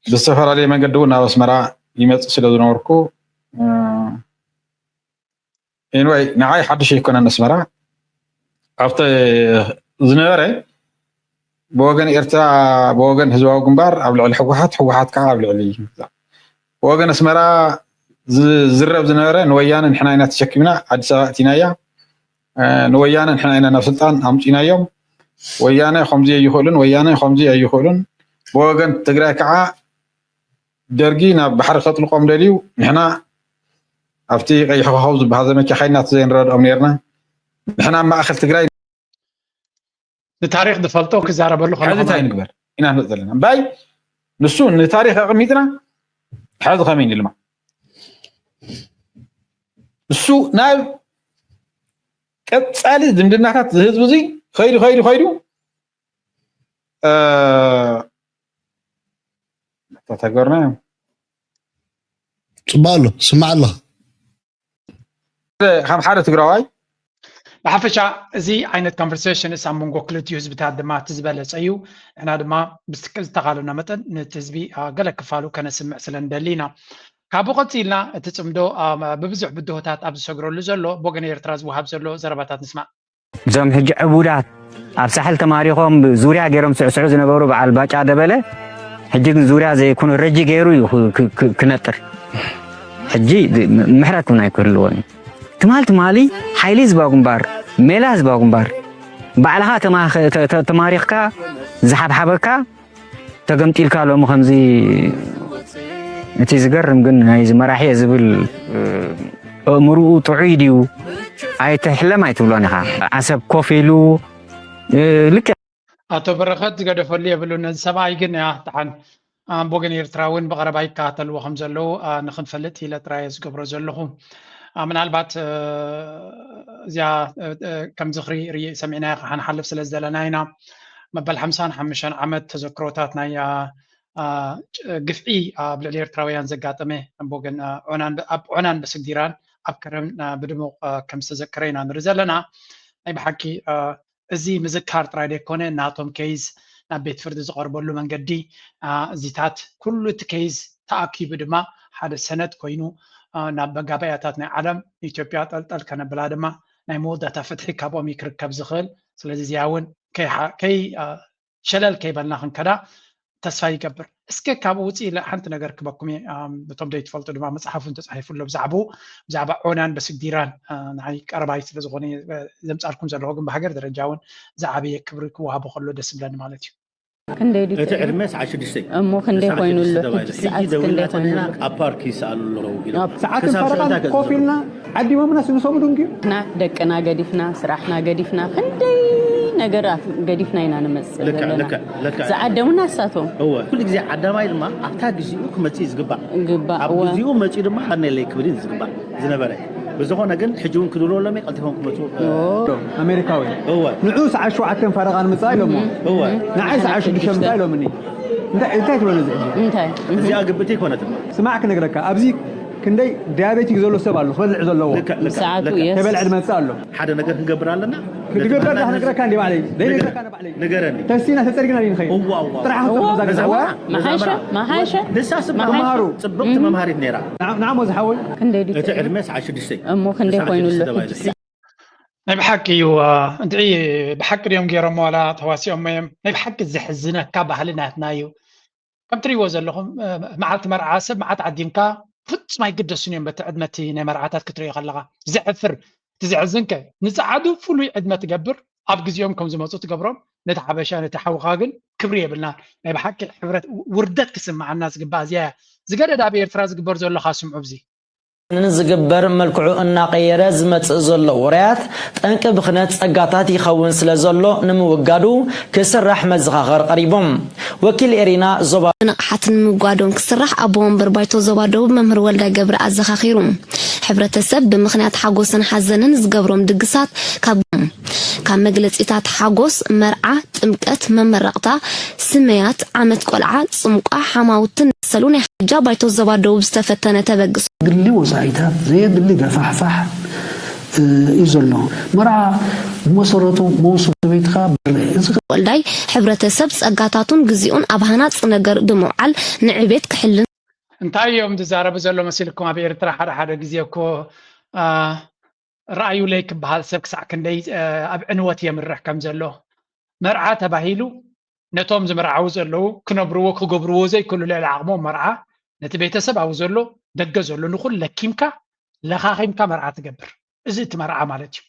ብዝተፈላለየ መንገዲ እውን ናብ ኣስመራ ይመፅእ ስለ ዝነበርኩ Anyway፣ ንዓይ ሓድሽ ኣይኮነን ኣስመራ። ኣብቲ ዝነበረ ብወገን ኤርትራ፣ ብወገን ህዝባዊ ግንባር ኣብ ልዕሊ ህወሓት፣ ህወሓት ከዓ ኣብ ልዕሊ፣ ብወገን ኣስመራ ዝዝረብ ዝነበረ ንወያነ ንሕና ኢና ተሸኪምና ኣዲስ ኣበባ እቲናያ፣ ንወያነ ንሕና ኢና ናብ ስልጣን ኣምፂናዮም፣ ወያነ ከምዚ ኣይኽእሉን፣ ወያነ ከምዚ ኣይኽእሉን። ብወገን ትግራይ ከዓ ደርጊ ናብ ባሕሪ ከጥልቆም ደልዩ፣ ንሕና ኣብቲ ቀይሕ ኮኸብ ዝበሃል ዘመቻ ካይናት ዘይንረድኦም ነርና። ንሕና ኣብ ማእኸል ትግራይ ንታሪክ ዝፈልጦ ክዛረበሉ ከሎ ሕዚ እንታይ ንግበር ኢና ንብል ዘለና? እምባይ ንሱ ንታሪክ ኣቐሚጥና፣ ሕዚ ከመይ ንልማ? ንሱ ናብ ቀፃሊ ዝምድናታት ዝህዝቢ እዚ ከይዱ ከይዱ ከይዱ ተተገርና እዮም። ፅቡቅ ኣሎ፣ ስማዕ ኣለኻ። ከም ሓደ ትግራዋይ ብሓፈሻ እዚ ዓይነት conversation ኣብ መንጎ ክልቲኡ ህዝብታት ድማ እቲ ዝበለፀ እዩ። ንሕና ድማ ብዝተኻለና መጠን ነቲ ህዝቢ ገለ ክፋሉ ከነስምዕ ስለ ንደሊ ኢና። ካብኡ ቀፂልና እቲ ፅምዶ ብብዙሕ ብድሆታት ኣብ ዝሰግረሉ ዘሎ ብወገን ኤርትራ ዝወሃብ ዘሎ ዘረባታት ንስማዕ። እዞም ሕጂ ዕቡዳት ኣብ ሳሕል ተማሪኾም ዙርያ ገይሮም ስዕስዑ ዝነበሩ በዓል ባጫ ደበለ ሕጂ ግን ዙርያ ዘይኮኑ ረጂ ገይሩ እዩ ክነጥር። ሕጂ ምሕረት እውን ኣይክህልዎን እዩ። ትማል ትማሊ ሓይሊ ህዝባዊ ግንባር፣ ሜላ ህዝባዊ ግንባር ባዕልኻ ተማሪኽካ ዝሓብሓበካ ተገምጢልካ ሎሚ ከምዚ እቲ ዝገርም ግን ናይዚ መራሒ እየ ዝብል ኣእምርኡ ጥዑይ ድዩ ኣይትሕለም ኣይትብሎን ኢኻ። ዓሰብ ኮፍ ኢሉ ልክዕ ኣቶ በረኸት ዝገደፈሉ የብሉን። ነዚ ሰብኣይ ግን ያ ተሓን ኣምቦገን ኤርትራ እውን ብቐረባ ይከታተልዎ ከም ዘለዉ ንክንፈልጥ ኢለ ጥራይ ዝገብሮ ዘለኹ። ምናልባት እዚኣ ከም ዝኽሪ ሰሚዕናዮ ክሓንሓልፍ ስለ ዝደለና ኢና። መበል ሓምሳን ሓሙሽተን ዓመት ተዘክሮታት ናይ ግፍዒ ኣብ ልዕሊ ኤርትራውያን ዘጋጠመ ኣምቦገን ዖናን ኣብ ዖናን በስግዲራን ኣብ ከረን ብድሙቕ ከም ዝተዘከረ ኢና ንርኢ ዘለና። ናይ ብሓቂ እዚ ምዝካር ጥራይ ዘይኮነ ናቶም ኬዝ ናብ ቤት ፍርዲ ዝቐርበሉ መንገዲ እዚታት ኩሉ እቲ ኬዝ ተኣኪቡ ድማ ሓደ ሰነድ ኮይኑ ናብ መጋበያታት ናይ ዓለም ኢትዮጵያ ጠልጠል ከነብላ ድማ ናይ መወዳእታ ፍትሒ ካብኦም እዩ ክርከብ ዝኽእል። ስለዚ እዚኣ እውን ከይ ሸለል ከይበልና ክንከዳ ተስፋ ይገብር። እስከ ካብኡ ውፅእ ኢለ ሓንቲ ነገር ክበኩም እየ። እቶም ዘይትፈልጡ ድማ መፅሓፍ እውን ተፃሒፉ ኣሎ ብዛዕባኡ፣ ብዛዕባ ዖናን በስግዲራን ንዓይ ቀረባይ ስለ ዝኾነ ዘምፃልኩም ዘለኹ፣ ግን ብሃገር ደረጃ እውን ዝዓበየ ክብሪ ክወሃቦ ከሎ ደስ ይብለኒ ማለት እዩ። ክንደይ ድዩ እቲ ዕድመ ሰዓት ሽዱሽተ እዩ። እሞ ክንደይ ኮይኑ ኣሎ? ሕጂ ሰዓት ክንደይ ኮይኑ ኣሎ? ኣብ ፓርክ ይሰኣሉ ኣለዉ ኢሎም። ሰዓትን ፈረቓን ኮፍ ኢልና ዓዲሞምና ስንሶም ድንግዩ። ንሕና ደቅና ገዲፍና፣ ስራሕና ገዲፍና፣ ክንደይ ነገራት ገዲፍና ኢና ንመጽእ ዘለና። ዝዓደሙና ንሳቶም። እወ፣ ኩሉ ግዜ ዓዳማይ ድማ ኣብታ ግዜኡ ክመጽእ እዩ ዝግባእ። ግባእ፣ ኣብ እወ። ግዜኡ መጺኡ ድማ ሃነለይ ክብል እዩ ዝግባእ ዝነበረ። ብዝኾነ ግን ሕጂ እውን ክድውለሎም እየ፣ ቀልጢፎም ክመጹ። ኣሜሪካዊ። እወ። ንዑ ሰዓት ሸውዓተን ፈረቓ ንምጻእ ኢሎሞ። እወ። ንዓይ ሰዓት ሽዱሽተ ምጻእ ኢሎምኒ። እንታይ እንታይ ትብሎ ነዚ ሕጂ? እንታይ? እዚኣ ግብእቲ ኣይኮነትን። ስማዕ ክነግረካ፣ ኣብዚ ክንደይ ዲያቤቲክ ዘሎ ሰብ ኣሎ ክበልዕ ዘለዎ። ልክዕ፣ ልክዕ፣ ሰዓቱ ልክዕ። እየ። ከይበልዐ ዝመጽእ ኣሎ። ሓደ ነገር ክንገብር ኣለና። ክድገበር ዳ ክነግረካ እንዲ ባዕለይ። ዘይነግረካ ንባዕለይ። ንገረኒ። ተሲና ተጸሪግና ድዩ ንኸይድ? እዋ፣ እዋ። ጥራሕ እዋ። ክትወዛ ገዛ እዋ። መሓሸ፣ መሓሸ፣ ንሳ ስማ መሓሸ። ተምሃሩ። ጽብቕቲ መምሃሪት ነይራ። ንዓ-፣ ንዓሞ ዝሓወይ። ክንደይ ድዩ እቲ ትዕድመ? ዕድመ ሰዓት ሽዱሽተ እዩ። እሞ ክንደይ ሰዓት ኮይኑ ሽዱሽተ ኣሎ? ተባሂሉ። ናይ ብሓቂ እዩ። አ፣ እንድዒ ብሓቂ ድዮም ገይሮሞ ዋላ ተዋሲኦሞ እዮም? ናይ ብሓቂ ዘሕዝነካ ባህሊ ናትና እዩ። ከም ትርእይዎ ዘለኹም፣ እ፣ መዓልቲ መርዓ ሰብ መዓት ዓዲምካ ፍጹም ኣይግደሱን እዮም በቲ ዕድመ እቲ ናይ መርዓታት ክትርእዮ ከለኻ። ዘሕፍር፣ እቲ ዘሕዝንከ ንጸዓዱ ፍሉይ ዕድመ ትገብር፣ ኣብ ግዜኦም ከም ዝመጹ ትገብሮም፣ ነቲ ሓበሻ ነቲ ሓውኻ ግን ክብሪ የብልና። ናይ ብሓቂ ሕብረት ውርደት ክስምዓና ዝግባእ እዚኣ እያ። ዝገደደ ኣብ ኤርትራ ዝግበር ዘሎ ኻስምዑ ብዚ። ንዝግበር መልክዑ እናቐየረ ዝመጽእ ዘሎ ውራያት ጠንቂ ብኽነት ጸጋታት ይኸውን ስለ ዘሎ ንምውጋዱ ክስራሕ መዘኻኸር ቀሪቡ። ወኪል ኤሪና ዞባ ንቕሓት ንምውጋዶም ክስራሕ ኣቦ ወንበር ባይቶ ዞባ ደቡብ መምህር ወልዳይ ገብረ ኣዘኻኺሩ። ሕብረተሰብ ብምኽንያት ሓጎስን ሓዘንን ዝገብሮም ድግሳት ካብ ካብ መግለጺታት ሓጎስ፣ መርዓ፣ ጥምቀት፣ መመረቕታ፣ ስመያት፣ ዓመት ቆልዓ፣ ጽምቋ፣ ሓማውትን መሰሉ ናይ ሓጃ ባይቶ ዞባ ደቡብ ዝተፈተነ ተበግሶ። ግሊ ወጻኢታት ዘየድሊ ገፋሕፋሕ እዩ ዘሎ። መርዓ ብመሰረቱ መውስቦ ሰበይትኻ በረ እዚ ወልዳይ ሕብረተሰብ ጸጋታቱን ግዜኡን ኣብ ሃናጽ ነገር ብምውዓል ንዕቤት ክሕልን እንታይ እዮም ዝዛረቡ ዘሎ መሲልኩም? ኣብ ኤርትራ ሓደ ሓደ ግዜ እኮ ረኣዩለይ ክበሃል ሰብ ክሳዕ ክንደይ ኣብ ዕንወት የምርሕ ከም ዘሎ። መርዓ ተባሂሉ ነቶም ዝምርዓዉ ዘለዉ ክነብርዎ ክገብርዎ ዘይክእሉ ልዕሊ ዓቕሞም መርዓ ነቲ ቤተሰብ ኣብኡ ዘሎ ደገ ዘሎ ንኹሉ ለኪምካ ለኻኺምካ መርዓ ትገብር። እዚ እቲ መርዓ ማለት እዩ።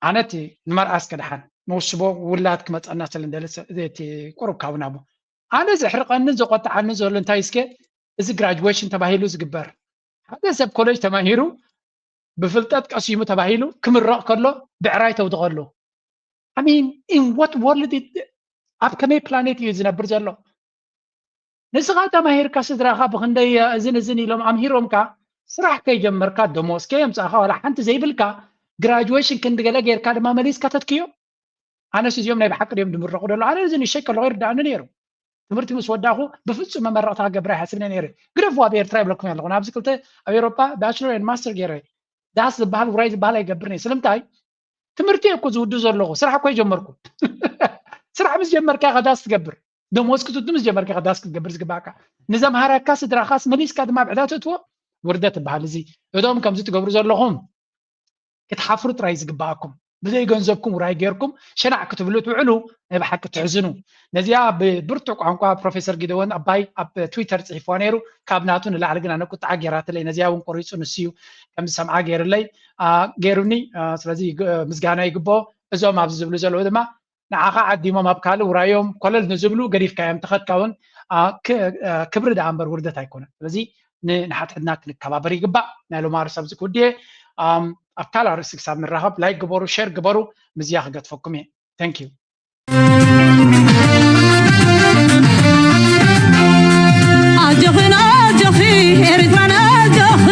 ኣነ እቲ ንመርዓ እስከ ደሓን መውስቦ ውላድ ክመፀና ስለ እንደለ እቲ ቁሩብ ካብና ኣነ ዘሕርቐንን ዘቆጥዓንን ዘሎ እንታይ እስከ እዚ ግራጅዌሽን ተባሂሉ ዝግበር ሓደ ሰብ ኮሌጅ ተማሂሩ ብፍልጠት ቀሲሙ ተባሂሉ ክምረቕ ከሎ ብዕራይ ተውድቐሉ። I mean in what world ኣብ ከመይ ፕላኔት እዩ ዝነብር ዘሎ? ንስኻ ተማሂርካ ስድራኻ ብክንደይ እዝን እዝን ኢሎም ኣምሂሮምካ ስራሕ ከይጀመርካ ደሞዝ ከየምፃእካ ዋላ ሓንቲ ዘይብልካ ግራጅዌሽን ክንዲ ገለ ጌርካ ድማ መሊስካ ተትክዮ። ኣነስ እዚኦም ናይ ብሓቂ ድዮም ድምረቑ ደሎ ኣነ እዚ ንሸይ ከለኹ ይርዳእኒ ነይሩ። ትምህርቲ ምስ ወዳኹ ብፍፁም መመረቕታ ክገብር ኣይሓስብን ነይረ። ግደፍዎ ኣብ ኤርትራ ይብለኩም ኣለኹ ኣብዚ ክልተ ኣብ ኤሮፓ ባችለር ን ማስተር ገይረ ዳስ ዝበሃል ውራይ ዝበሃል ኣይገብርን እየ። ስለምንታይ ትምህርቲ እኮ ዝውዱ ዘለኹ ስራሕ እኮ ይጀመርኩ። ስራሕ ምስ ጀመርካ ኢኻ ዳስ ትገብር። ደሞዝ ክትውዱ ምስ ጀመርካ ኢኻ ዳስ ክትገብር ዝግባእካ። ንዘምሃረካ ስድራኻስ መሊስካ ድማ ብዕዳ ትእትዎ። ውርደት ትበሃል እዚ። እቶም ከምዚ ትገብሩ ዘለኹም ክትሓፍሩ ጥራይ ዝግባኣኩም። ብዘይ ገንዘብኩም ውራይ ጌርኩም ሸናዕ ክትብሉ ትውዕሉ ናይ ብሓቂ ትሕዝኑ። ነዚኣ ብብርቱዕ ቋንቋ ፕሮፌሰር ጊደወን ኣባይ ኣብ ትዊተር ጽሒፍዋ ነይሩ። ካብ ናቱ ንላዕሊ ግን ኣነ ቁጥዓ ጌራትለይ። ነዚኣ እውን ቆሪጹ ንሱ እዩ ከም ዝሰምዓ ገይርለይ ገይሩኒ። ስለዚ ምስጋና ይግብኦ። እዞም ኣብዚ ዝብሉ ዘለዉ ድማ ንዓኻ ዓዲሞም ኣብ ካልእ ውራዮም ኮለል ንዝብሉ ገዲፍካዮም ተኸድካ እውን ክብሪ ደኣ እምበር ውርደት ኣይኮነን። ስለዚ ንሓድሕድና ክንከባበር ይግባእ። ናይ ሎማ ርእሲ ኣብዚ ክውድየ ኣብ ካልእ ርእሲ ክሳብ ንራኸብ ላይክ ግበሩ፣ ሼር ግበሩ። ምስዚኣ ክገድፈኩም እየ። Thank you። ኣጆኺን ኣጆኺ ኤርትራን ኣጆኺ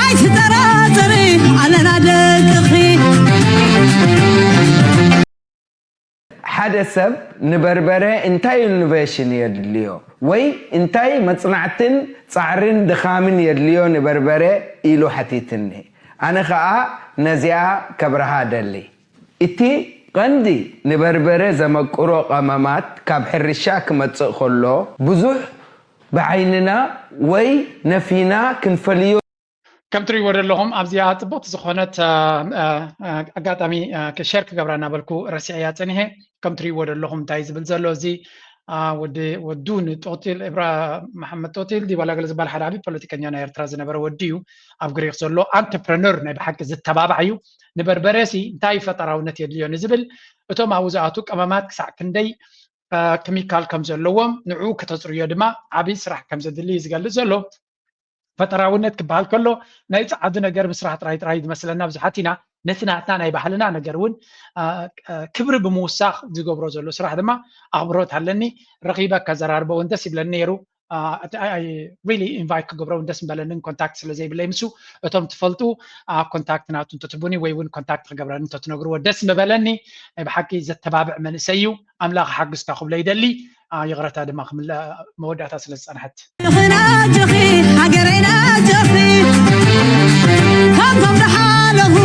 ኣይትጠራጠሪ ኣለና ደቅኺ። ሓደ ሰብ ንበርበረ እንታይ ኢኖቬሽን የድልዮ ወይ እንታይ መጽናዕትን ጻዕርን ድኻምን የድልዮ ንበርበረ ኢሉ ሓቲትኒ። ኣነ ኸኣ ነዚኣ ከብርሃ ደሊ። እቲ ቐንዲ ንበርበረ ዘመቅሮ ቐመማት ካብ ሕርሻ ክመጽእ ከሎ ብዙሕ ብዓይንና ወይ ነፊና ክንፈልዮ ከም ትሪእዎ ዘለኹም ኣብዚኣ ጽቡቕቲ ዝኾነት ኣጋጣሚ ሸር ክገብራ እናበልኩ ረሲዐያ ጸኒሐ። ከም ትሪእዎ ዘለኹም እንታይ ዝብል ዘሎ እዚ ወዲ ወዱ ንጦጢል እብራ መሓመድ ጦጢል ዲባላ ገለ ዝበሃል ሓደ ዓብዪ ፖለቲከኛ ናይ ኤርትራ ዝነበረ ወዲ እዩ። ኣብ ግሪክ ዘሎ ኣንትርፕረነር ናይ ብሓቂ ዝተባባዕ እዩ። ንበርበረ ሲ እንታይ ፈጠራውነት የድልዮ ንዝብል እቶም ኣብኡ ዝኣትዉ ቀመማት ክሳዕ ክንደይ ኬሚካል ከም ዘለዎም ንዕኡ ከተፅርዮ ድማ ዓብዪ ስራሕ ከም ዘድሊ እዩ ዝገልፅ ዘሎ። ፈጠራውነት ክበሃል ከሎ ናይ ፃዓዱ ነገር ምስራሕ ጥራይ ጥራይ ዝመስለና ብዙሓት ኢና። ነቲ ናትና ናይ ባህልና ነገር እውን ክብሪ ብምውሳኽ ዝገብሮ ዘሎ ስራሕ ድማ ኣኽብሮት ኣለኒ። ረኺበ ከዘራርቦ እውን ደስ ይብለኒ ነይሩ። really invite ክገብሮ እውን ደስ ምበለኒ ኮንታክት ስለ ዘይብለይ ምሱ። እቶም ትፈልጡ ኮንታክት ናቱ እንተትቡኒ ወይ እውን ኮንታክት ክገብረኒ እንተትነግርዎ ደስ ምበለኒ። ናይ ብሓቂ ዘተባብዕ መንእሰይ እዩ። ኣምላኽ ሓግዝካ ክብሎ ይደሊ። ይቕረታ ድማ ክምለ መወዳእታ ስለ ዝጸንሐት። ኣጆኺ ኣጆኺ ሃገረይ ኣጆኺ ካብቶም ዝሓለፉ